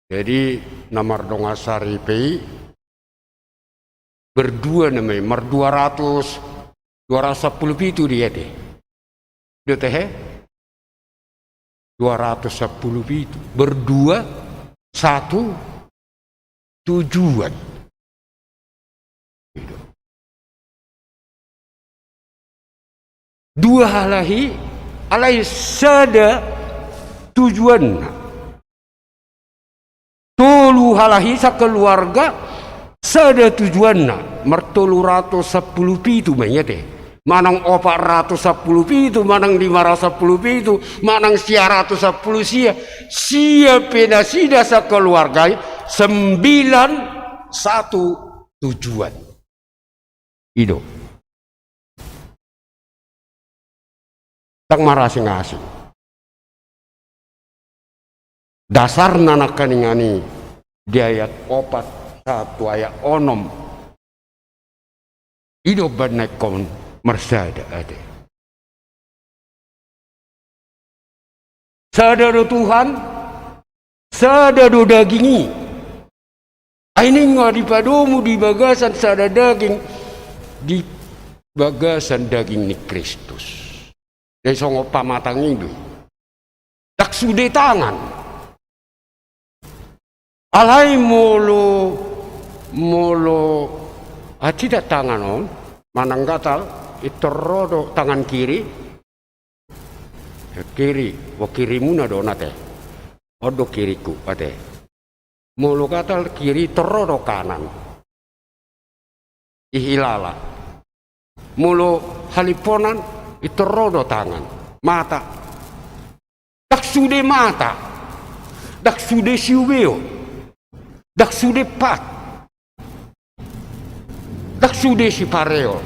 Jadi na mardongan saripe i berdua nama i, mardua ratus, dua ratus sampulu pitu dia te. Dia te he? Dua ratus sampulu pitu. Berdua, satu, tujuan. Dua halak i, alai sada tujuanna. Tolu halak i sakeluarga, sada tujuanna. Martolu ratus sampulu pitu ma i ate. Manang opat ratus sampulu pitu, manang lima ratus sampulu pitu, manang sia ratus sampulu sia. Sia pe nasida sakeluarga i, sembilan, satu tujuan. I do. Ndang marasing-asing. Dasarna nangkaningan i di ayat opat sahat tu ayat onom. I do umbahen na ingkon marsada ate. Sada do Tuhan, sada do daging i. Ai ninna dipadomu di bagasan sada daging, di bagasan daging ni Kristus. Jadi songon pamatang i do i. Ndang sude tangan. Alai molo, molo, ah, tidak tangan on, manang gatal, pintor ro do tangan kiri. Kiri, o, kirimuna do on ate. On do kiriku ate. Molo gatal kiri, pintor ro do kanan. I hilala. Molo halimponan, pintor ro do tangan. Mata. Ndang sude mata. Ndang sude siubeon. Ndang sude pat. Ndang sude sipareon.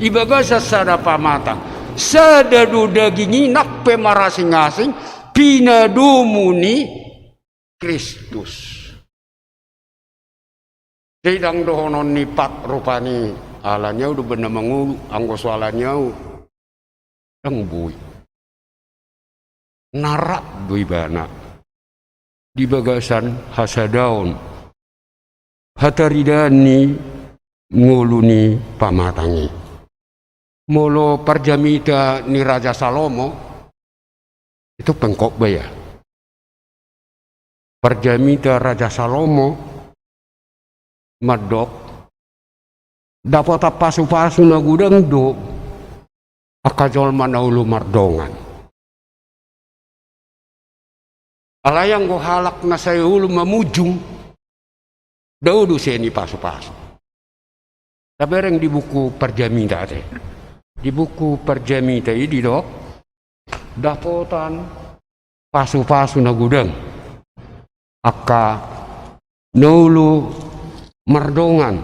I bagasan sada pamatang. Sada do daging i nang pe marasing-asing, pinadomu ni Kristus. Jadi ndang dohonon ni pat rupani, ala ni au do umbahen na mangolu, anggo so ala ni au, ndang boi. Na rap do ibana di bagasan hasadaon, hataridaan ni ngolu ni pamatang i. Molo parjamita ni Raja Salomo, itu pengkhotbah ya. Parjamita Raja Salomo mandok, dapotan pasu-pasu na godang do angka jolma na olo mardongan. Alai anggo halak na sai olo mamunjung, dao do sian i pasu-pasu. Tabereng di buku Parjamita ate. Di buku Parjamita i didok, dapotan pasu-pasu na godang angka na olo mardongan.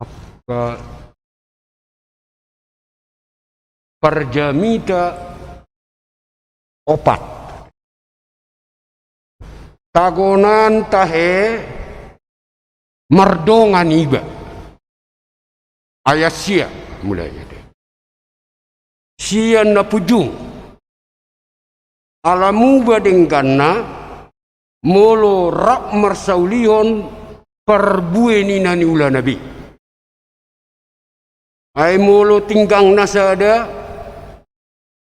Angka Parjamita opat. Tagonan tahe mardongan iba. Ayat sia mulai. Sian na punjung. Ala muba dengganna molo rap marsaulihon parbue ni na niulana be. Ai molo tinggangna sada,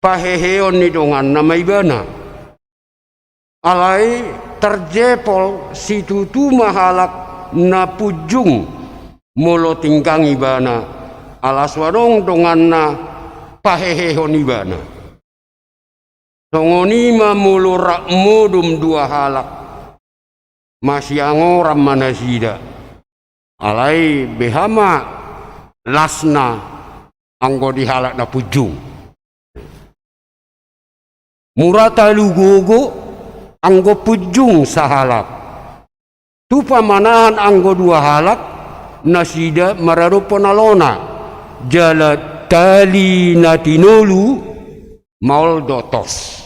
paheheon ni donganna ma ibana. Alai tarjepol situtu ma halak na punjung molo tinggang ibana, ala so adong donganna pahehehon ibana. Songon i ma molo rap modom dua halak, masiangoran ma nasida. Alai beha ma lasna anggo di halak na punjung. Mura talu gogo anggo punjung sahalak. Tupa manahan anggo dua halak nasida maradophon alona, jala tali na tinolu maol do tos.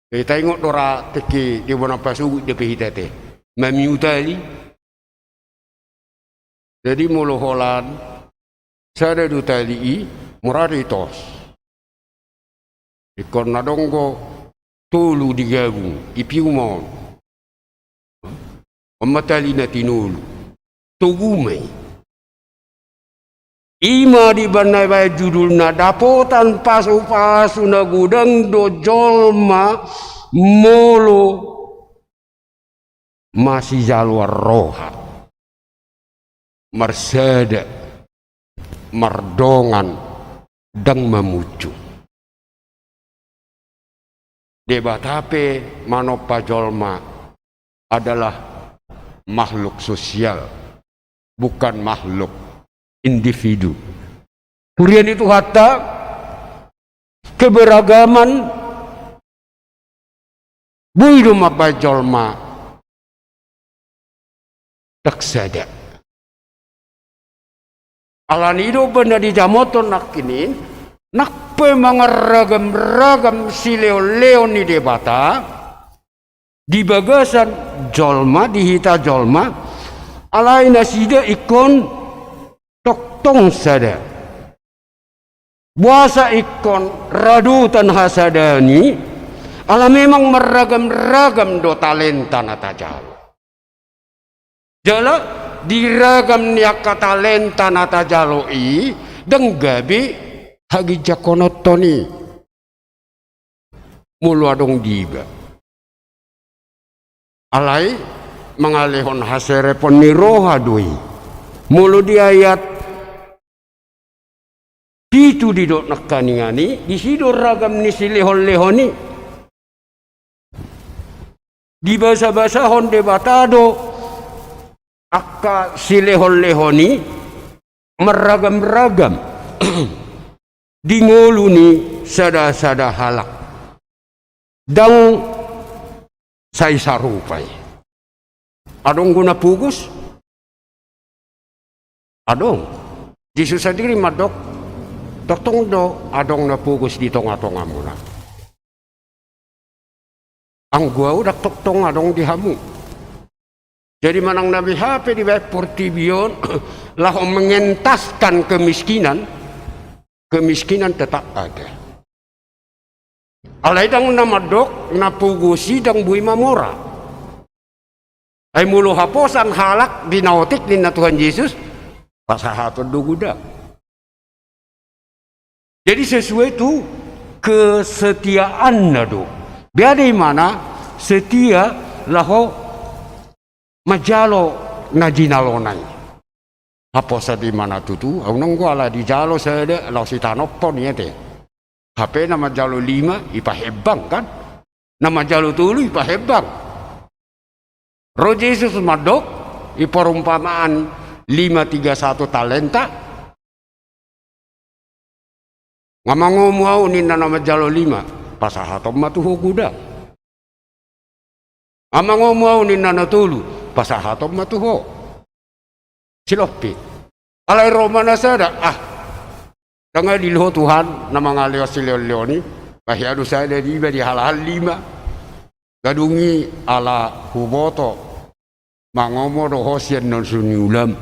Jadi taingot do ra tingki di bona pasogot dope hita te mamiu tali. Jadi molo holan sada do tali i, mura do i tos. Ingkon na donggo tolu digabung, ipiu ma on. On ma tali na tinolu. Togu ma i. I ma di banna ibaen judulna dapotan pasu-pasu na godang do jolma molo masijaloan roha, marsada, mardongan, ndang mamunjung. Debata pe manompa jolma adalah makhluk sosial, bukan makhluk individu. Huria ni Tuhanta, keberagaman boi do mambaen jolma ndang sada. Alani i do umbahen na dijamothon nangkin i, nang pe mangarragam-ragam silehon-lehon ni Debata di bagasan jolma, di hita jolma, alai nasida ingkon tongtong sada. Boasa ingkon radotan hasadaan i? Ala memang marragam-ragam do talenta na tajalo. Jala di ragam ni angka talenta na tajalo i, ndang gabe haginjangkononton i molo adong di iba. Alai mangalehon haserepon ni roha do i. Molo di ayat pitu didok nangkaningan i, disi do ragam ni silehon-lehon i. Dibasa-basahon Debata do angka silehon-lehon i marragam-ragam di ngolu ni sada-sada halak. Ndang sai sarupa i. Adong do na pogos? Adong. Jesus sandiri mandok, tongtong do adong na pogos di tonga-tongamuna. Anggo ahu ndang tongtong adong di hamu. Jadi manang na beha pe dibaen portibi on laho mengentaskan kemiskinan, kemiskinan tetap ada. Alai ndang na mandok na pogos i ndang boi mamora. Ai molo haposan halak di na otik ninna Tuhan Jesus, pasahaton do godang. Jadi sesuai tu kesetiaanna do. Dia do imana setia laho manjalo na jinalona i. Haposan do imana tutu, ahu nanggo ala dijalo sada laos itanonhon i ate. Hape na manjalo lima ipahembang kan? Na manjalo tolu ipahembang. Ro Jesus mandok, i perumpamaan lima tiga satu talenta. Nga mangomo ahu ninna na manjalo lima, pasahaton ma tu ho godang. Nga mangomo ahu ninna na tolu, pasahaton ma tu ho. Silompit. Alai ro ma na sada, ah. Ndang adil ho Tuhan na mangalehon silehon-lehon i. Ba hea do sada di iba dihalahan lima. Nga dung i ala huboto mangomo do ho sian na so niulam.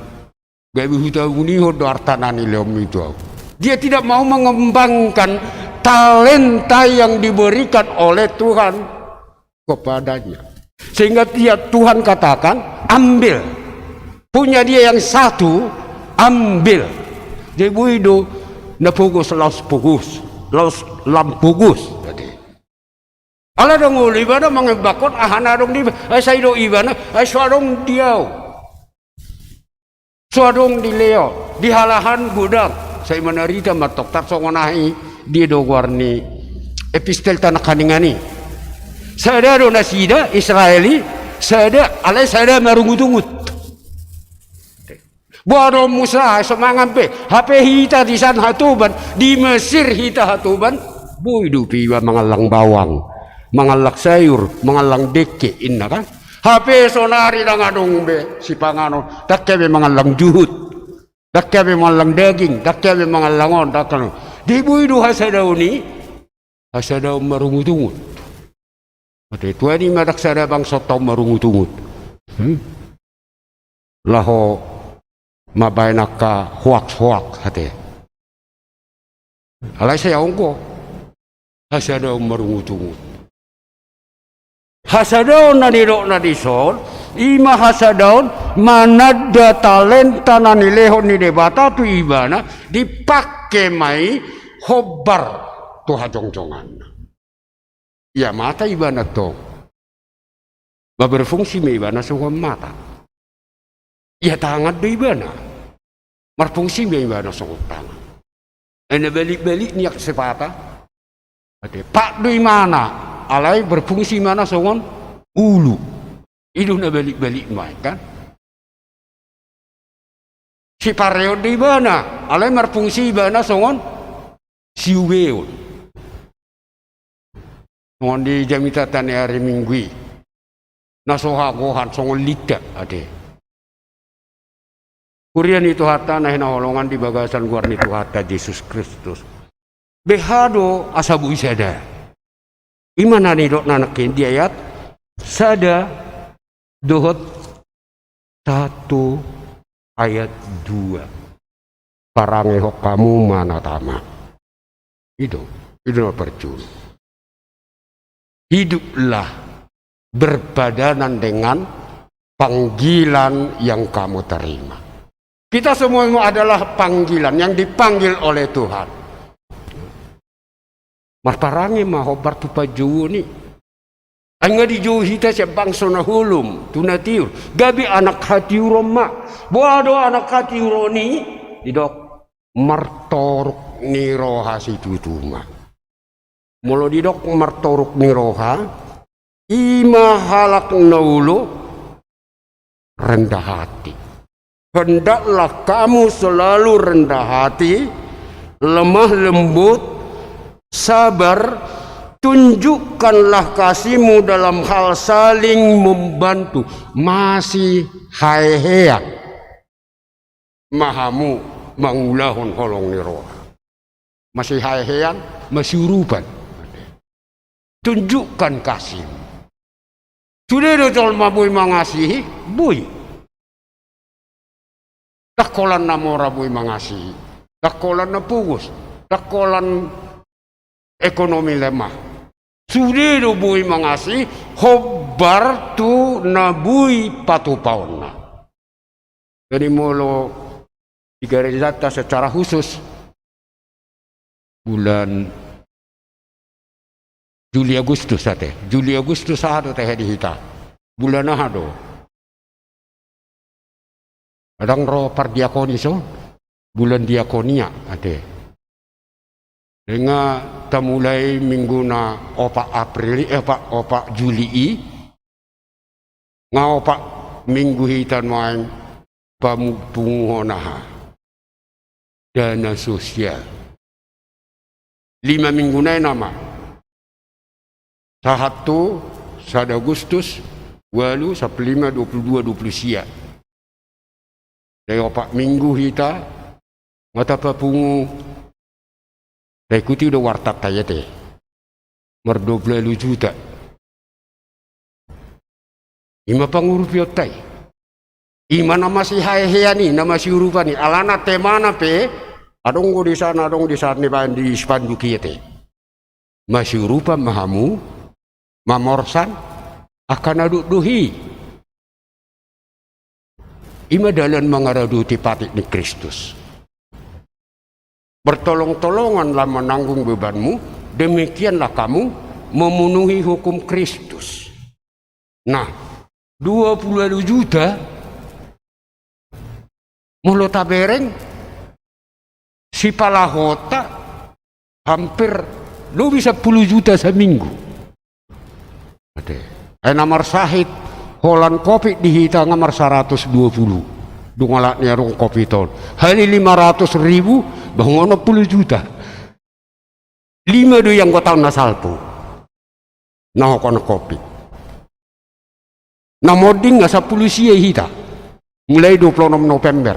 Gabe hutabunihon do arta na nilehonmi tu ahu. Dia tidak mau mengembangkan talenta yang diberikan oleh Tuhan kepadanya. Sehingga dia, Tuhan katakan, "Ambil." Punya dia yang satu, ambil. Jadi boi do na pogos laos pogos, laos lam pogos. Jadi ala ndang olo ibana mangembangkon aha na adong di ibana, ai sai do ibana, ai so adong di ahu. So adong di Leo, di halahan godang. Sai manarita ma tongtar songon aha i, dia do goar ni epistelta nangkaningan i. Sada do nasida Israel i, sada, alai sada marungut-ungut. Boha do Musa, ai so mangan be. Hape hita disan hatoban, di Mesir hita hatoban. Boi dope iba mangallang bawang, mangallang sayur, mangallang dengke, inna kan. Hape sonari ndang adong be sipanganon, ndang hea be mangallang juhut, ndang hea be mangallang daging, ndang hea be mangallang on, ndang hea. Di boi do hasadaon i, hasadaon marungut-ungut. Ate, tuani ma ndang sada bangsonta on marungut-ungut. Hmm? Laho mambaen angka hoaks-hoaks, ate. Alai sai adong do hasadaon marungut-ungut. Hasadaon na nidokna dison, i ma hasadaon mananda talenta na nilehon ni Debata tu ibana, dipangke ma i hombar tu hajongjonganna. Ia mata ibana tong. Ba berfungsi ma ibana songon mata. Ia tangan do ibana. Marfungsi ma ibana songon tangan. Ai na balik-balik ni aksepata. Ate, pat do imana, alai berfungsi ibana songon ulu. I do na balik-balik ma i kan. Sipareon do ibana, alai marfungsi ibana songon siubeon. Songon di jamitanta ni ari Minggu i. Na so hagohan songon linta, ate. Huria ni Tuhanta na hinaholongan di bagasan goar ni Tuhanta Jesus Kristus. Beha do asa boi sada. I ma na nidokna nangkin di ayat sada dohot sahat tu ayat dua. Parangehon hamu ma na tama. I do, i do na parjolo. Hiduplah berpadanan dengan panggilan yang kamu terima. Kita semua adalah panggilan, yang dipanggil oleh Tuhan. Marparange ma hombar tu panjouon i. Ai nga dijou hita sian bangso na holom tu na tiur. Gabe anak hatiuron ma. Boha do anak hatiuron i? Didok martoruk ni roha situtu ma. Molo didok martoruk ni roha, i ma halak na olo rendah hati. Hendaklah kamu selalu rendah hati, lemah lembut, sabar, tunjukkanlah kasihmu dalam hal saling membantu. Masihaehean ma hamu mangulahon holong ni roha. Masihaehean, masiurupan. Tunjukkan kasihmu. Sude do jolma boi mangasihi, boi. Ndang holan na mora boi mangasihi. Ndang holan na pogos. Ndang holan ekonomi lemah. Sude do boi mangasihi, hombar tu na boi patupaonna. Jadi molo di garejanta secara khusus bulan Juli Agustus ate. Juli Agustus aha do tehe di hita? Bulan aha do? Ndang ro pardiakonis on? Bulan diakonia ate. Nga tamulai minggu na opat April i, eh, opat, opat Juli i, nga opat minggu hita nuaeng pamu-, punguhon aha? Dana sosial. Lima minggu nai nama. Sahat tu sada Agustus, ualu, sampulu lima, dua pulu dua, dua pulu sia. Dai opat minggu hita, nga tapapungu. Taikuti do wartanta i ate. Mardua pulu ualu juta. I ma pangurupionta i. I ma na masihaehean i, na masiurupan i. Alana temana pe, adong do di sana, adong di sana, baen di spanduk i ate. Masiurupan ma hamu, mamorsan, angka na dokdok i. I ma dalan mangaradoti patik ni Kristus. Bertolong-tolonganlah menanggung bebanmu, demikianlah kamu memenuhi hukum Kristus. Nah, dua pulu ualu juta, molo tabereng, sipalahonta hampir lobi sampulu juta saminggu. Ate. Ai na marsahit holan covid di hita nga marsaratus dua pulu. Dung alani adong covid on. Hali lima ratus ribu, bah nga onom pulu juta. Lima do i anggo taon na salpu. Na hokon covid. Na monding nga sampulu sia i hita. Mulai dua pulu onom November.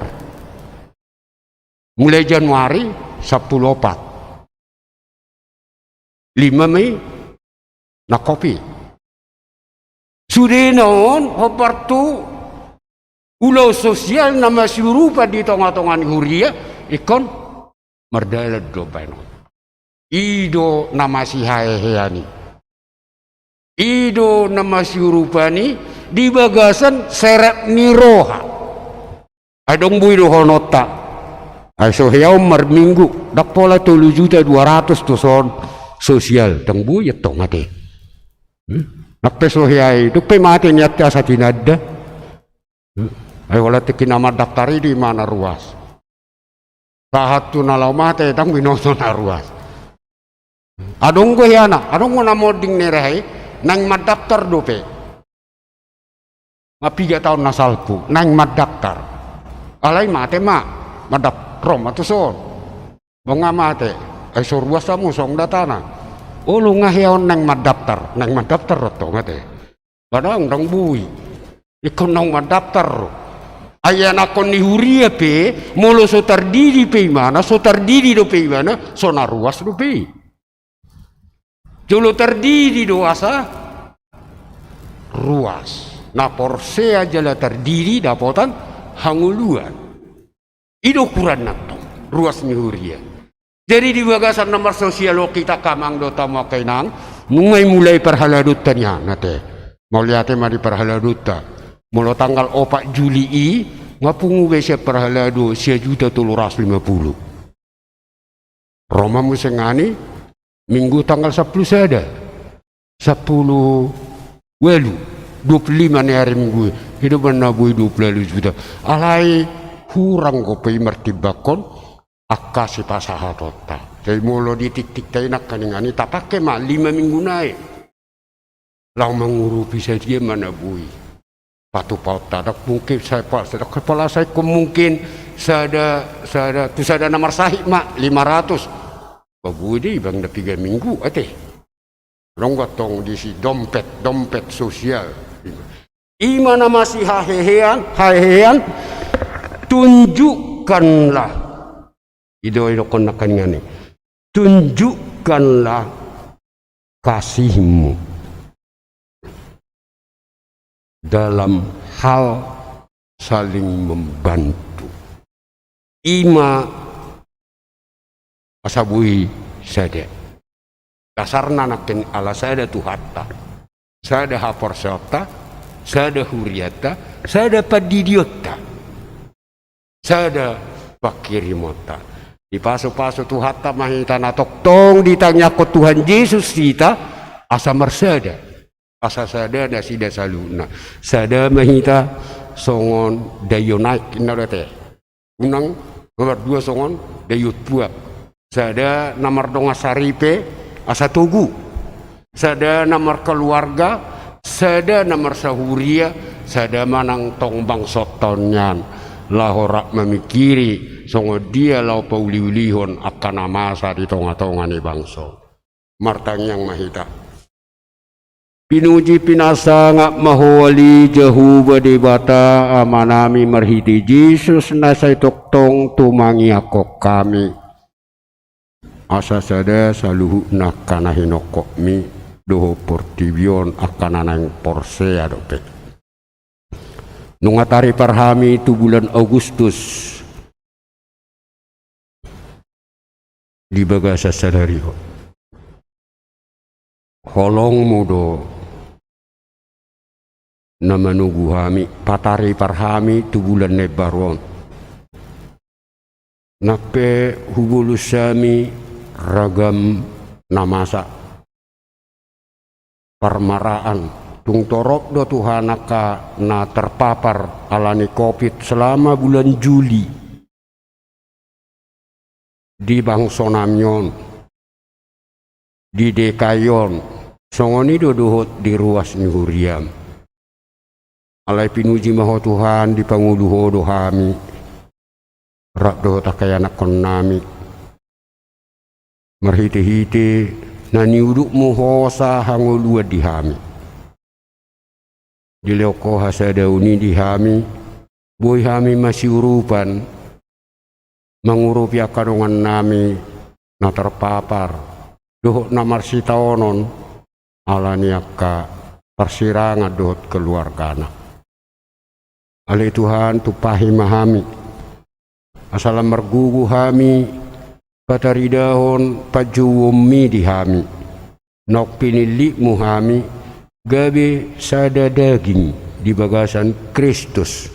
Mulai Januari sampulu opat. Lima ma i na covid. Sudena on hombar tu ulaon sosial na masiurupan di tonga-tonga ni huria, ingkon mardalan do baen on. I do na masihaehean i. I do na masiurupan i di bagasan serep ni roha. Ai ndang boi dohononta. Ai so hea on marminggu, ndang pola tolu juta dua ratus tuson sosial, ndang boi antong ate. Hmm? Nang pe so hea i, dung pe mate nian ate asa tinanda. Hmm? Ai holan tingki na mandaftar i do i ma na ruas. Sahat tu na laho mate, ndang binoto na ruas. Adong do heana, adong do na monding ni roha i, naeng mandaftar dope. Nga piga taon na salpu, naeng mandaftar. Alai mate ma, mandaftar, ro ma tuson. Bah nga mate, ai so ruas hamu songon datana. Olo nga hea on naeng mandaftar, naeng mandaftar do antong ate. Padahal ndang boi. Ingkon naung mandaftar do. Ai anakkon ni huria pe, molo so tardidi pe imana, so tardidi dope imana, so na ruas dope i. Jolo tardidi do asa ruas. Na porsea jala tardidi dapotan hangoluan. I do ukuranna antong ruas ni huria. Jadi di bagasan na marsosial on hita angka amang dohot hamu angka inang, nunga i mulai parhaladonta nian ate. Mauliate ma di parhaladonta. Molo tanggal opat Juli i, nga pungu be sian parhalado sia juta tolu ratus lima pulu. Ro ma muse ngani, Minggu tanggal sampulu sada, sampulu ualu, dua pulu lima ni ari Minggu i. I do umbahen na boi dua pulu ualu juta. Alai hurang dope i martimbangkon angka sipasahatonta. Jadi molo di tingtingta i nangkaningan i tapangke ma lima minggu nai. Laho mangurupi sadia ma na boi patupaonta. Ndang mungkin sai pa-, sai ndang kepala sai ko mungkin sada, sada, tu sada na marsahit ma lima ratus. Ba boi do i bang na piga minggu ate. Adong do antong disi dompet, dompet sosial. I ma na masihahehean, hahehean, tunjukkanlah. I do idokkon nangkaningan i. Tunjukkanlah kasihmu dalam hal saling membantu. I ma asa boi sada. Dasarna nangkin ala sada Tuhanta, sada haporseaonta, sada hurianta, sada pandidionta, sada pangkirimonta. Dipasupasu Tuhanta ma hita na tongtong ditangiangkon Tuhan Jesus hita asa marsada. Asa sada nasida saluhutna. Sada ma hita songon daion aek inna do ate. Unang nomor dua songon daion tuak. Sada na mardongan saripe asa togu. Sada na markaluarga, sada na marsahuria, sada ma nang tong bangsonta on nian. Laho rap mamingkiri songon dia laho pauliulihon angka na masa di tongatonga ni bangso. Martangiang ma hita. Pinuji pinasangap ma Ho ale Jahowa Debata Amanami marhite Jesus na sai tongtong tumangiangkon hami. Asa sada saluhutna angka na hinophopmi dohot portibi on angka na naeng porsea dope. Nunga taripar hami tu bulan Agustus di bagasan sadari on. Holongmu do na manogu hami, pataripar hami tu bulan na imbaru on. Nang pe hubolus hami ragam na masa, parmaraan. Tung torop do Tuhan angka na terpapar ala ni covid selama bulan Juli di bangsonami on, di D K I on, songon i do dohot di ruas ni huriam. Alai pinuji ma Ho Tuhan, dipangolu Ho do hami rap dohot angka ianakkonnami. Marhitehite na niudutmu hosa hangoluan di hami. Dilehon Ho hasadaon i di hami, boi hami masiurupan mangurupi angka dongannami na terpapar dohot na marsitaonon ala ni angka parsirangan dohot keluargana. Ale Tuhan, tumpahi ma hami asa lam margogo hami pataridahon panjouonmi di hami. Naung pinillitmu hami gabe sada daging di bagasan Kristus.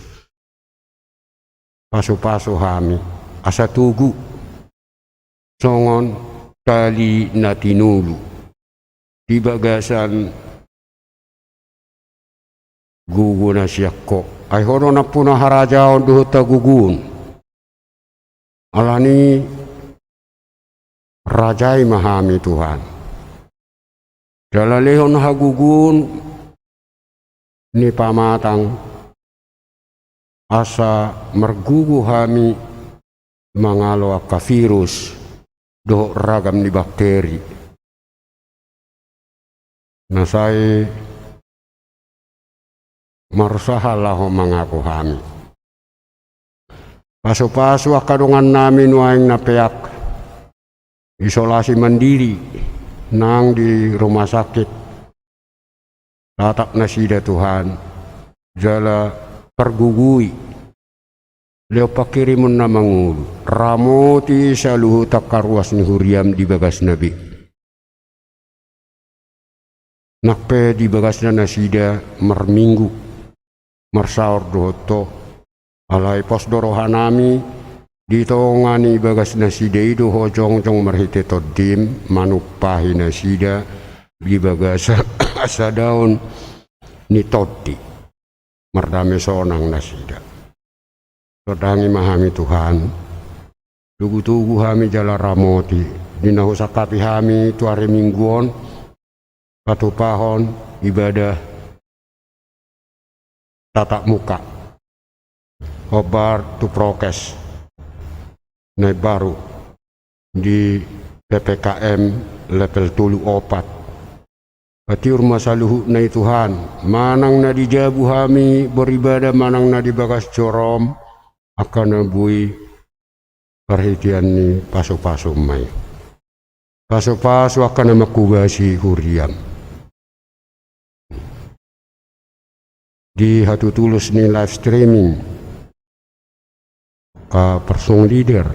Pasupasu hami asa togu songon tali na tinolu di bagasan gogo na sian Ho. Ai Ho do nampuna harajaon dohot hagogoon. Alani rajai ma hami Tuhan. Jala lehon hagogoon ni pamatang asa margogo hami mangalo angka virus dohot ragam ni bakteri na sai marusaha laho mangago hami. Pasu-pasu angka dongannami nuaeng na peak isolasi mandiri nang di rumah sakit. Tatap nasida Tuhan, jala pargugui. Lehon pangkirimon na mangolu, ramoti saluhut angka ruas ni huriaM di bagasna be. Nang pe di bagasna nasida marminggu, marsaor dohot Ho, alai pos do rohanami, di tonga ni bagas nasida i do Ho jongjong marhite TondiM manumpahi nasida di bagasan hasadaon ni Tondi. Mardame sonang nasida. Sondangi ma hami Tuhan. Togu-togu hami jala ramoti di na husangkapi hami tu ari Minggu on, patupahon ibadah tatap muka, hombar tu prokes na imbaru di P P K M level tolu opat. Patiur ma saluhutna i Tuhan, manang na di jabu hami beribadah, manang na di bagas joroM, angka na boi parhitean ni pasu-pasuM ma i. Pasu-pasu angka na manghobasi huriaM. Di hatutulos ni live streaming, angka parsong leader,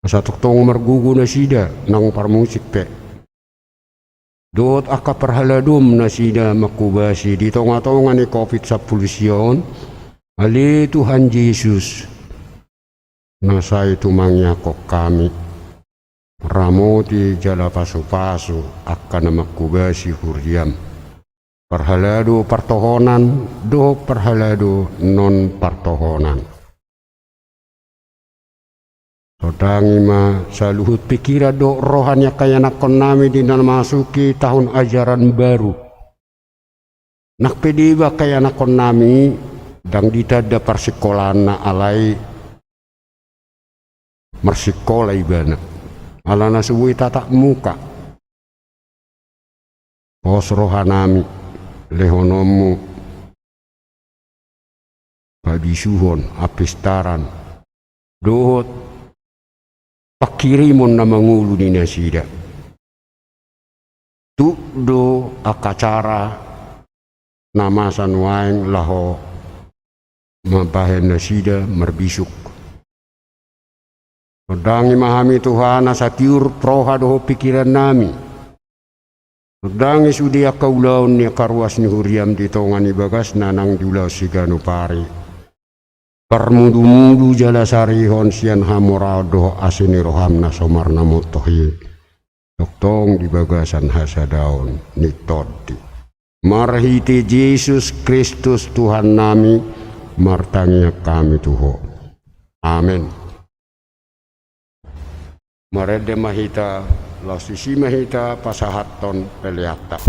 asa tongtong margogo nasida nang parmusik pe. Dohot angka parhaladoM nasida manghobasi di tonga-tonga ni covid sampulu sia on, ale Tuhan Jesus, na sai tumangianghon hami. Ramoti jala pasu-pasu angka na manghobasi huriaM. Parhalado partohonan dohot parhalado non partohonan. Sondangi ma saluhut pikiran dohot roha ni angka ianakkonnami di na masuki tahun ajaran baru. Nang pe deba angka ianakkonnami, ndang ditanda parsingkolaanna alai marsingkola ibana. Alana so boi tatap muka. Pos rohanami, lehononMu pabisuhon, apistaran, dohot pangkirimon na mangolu di nasida. Tuk do angka acara na masa nuaeng laho mambahen nasida marbisuk. Sondangi ma hami Tuhan, asa tiur roha dohot pikirannami. Sondangi sude angka ulaon ni angka ruas ni huriaM di tonga ni bagasna nang di ulaon siganup ari. Parmudu-mudu jala sarihon sian hamoraon dohot asi ni rohaM na so marnamontohi. Tongtong di bagasan hasadaon ni Tondi. Marhite Jesus Kristus Tuhannami, martangiang hami tu Ho. Amen. Marende ma hita, laos disi ma hita pasahathon peleanta.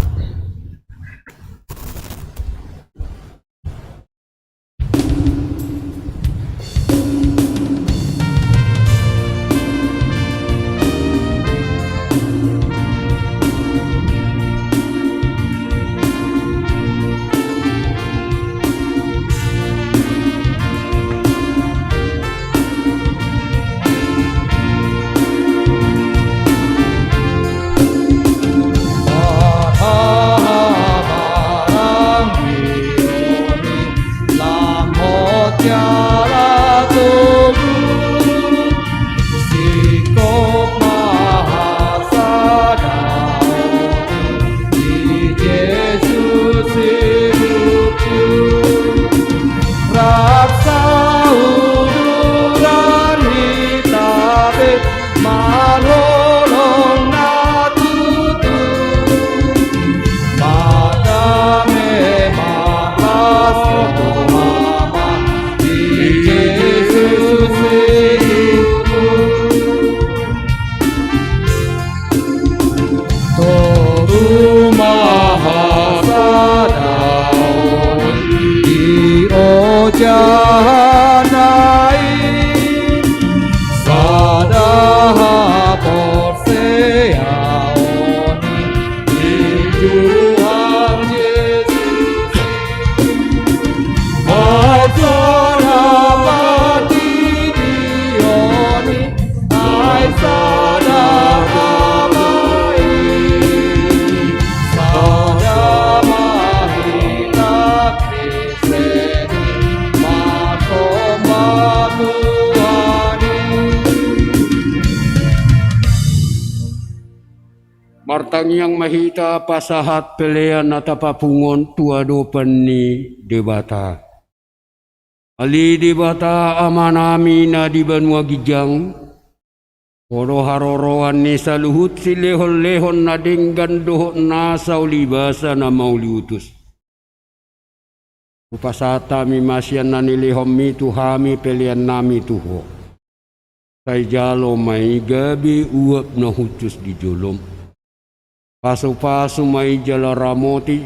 Martangiang ma hita pasahat pelean na tapapungu on tu adopan ni Debata. Ale Debata Amanami na di banua ginjang, Ho do haroroan ni saluhut silehonlehon na denggan dohot nasa ulibasa na mauliutus. Hupasahat hami ma sian na nilehonMi tu hami peleannami tu Ho. Sai jalo ma i gabe uap na hushus di jolom. Pasupasu ma i jala ramoti,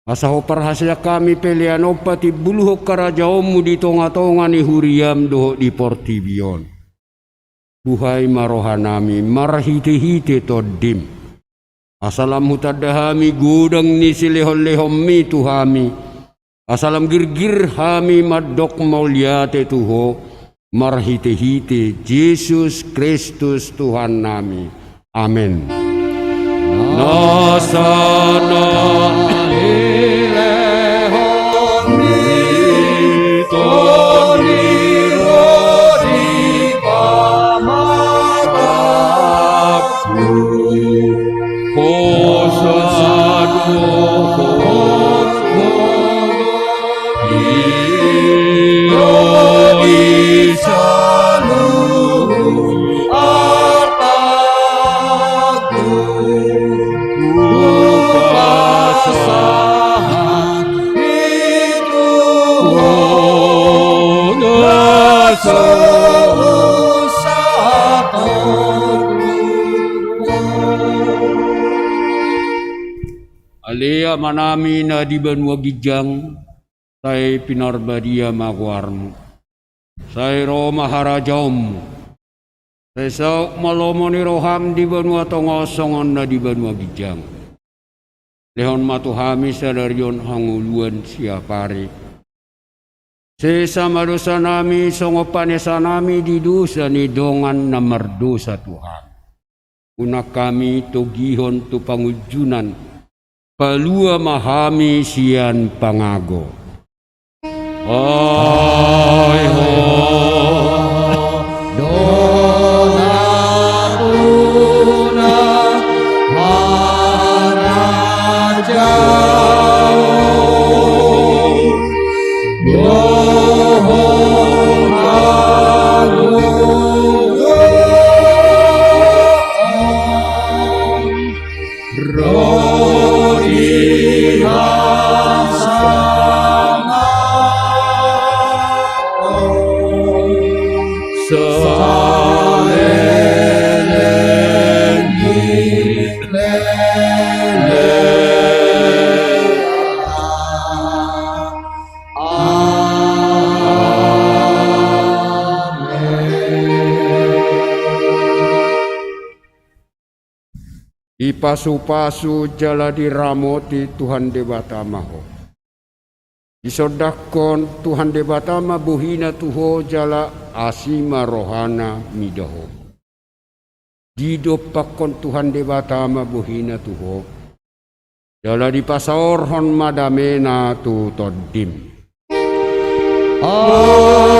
asa hombar haseang hami pelean on patimbulhon harajaonMu di tongatonga ni huriaM dohot di portibi on. Buhai ma rohanami marhitehite TondiM. Asa lam hutanda hami godang ni silehonlehonMi tu hami. Asa lam girgir hami mandok mauliate tu Ho, marhitehite Jesus Kristus Tuhannami. Amen. Nasa na nilehonMi toni ro di pamatangku. Hosa dohot i do di saluhut artangku. Hupasahat i tu Ho na so husahatonnami. Ale Amanami na di banua ginjang, sai pinarbadia ma goarMu. Sai ro ma harajaonMu. Sai saut ma lomo ni rohaM di banua tonga on songon na di banua ginjang. Lehon ma tu hami sadari on hangoluan siapari. Sesa ma dosanami songon panesanami di dosa ni dongan na mardosa tu hami. Unang hami togihon tu pangunjunan, palua ma hami sian pangago. Ai Ho do na tuna harajaon dohot hagogoon ro di hasangapon saleleng ni lelengna. Amen. Dipasupasu jala diramoti Tuhan Debata ma ho. Disondangkon Tuhan Debata ma bohina tu ho jala asi ma rohana mida ho. Didompakkon Tuhan Debata ma bohina tu ho. Jala dipasaorhon ma damena tu tondim. Amen.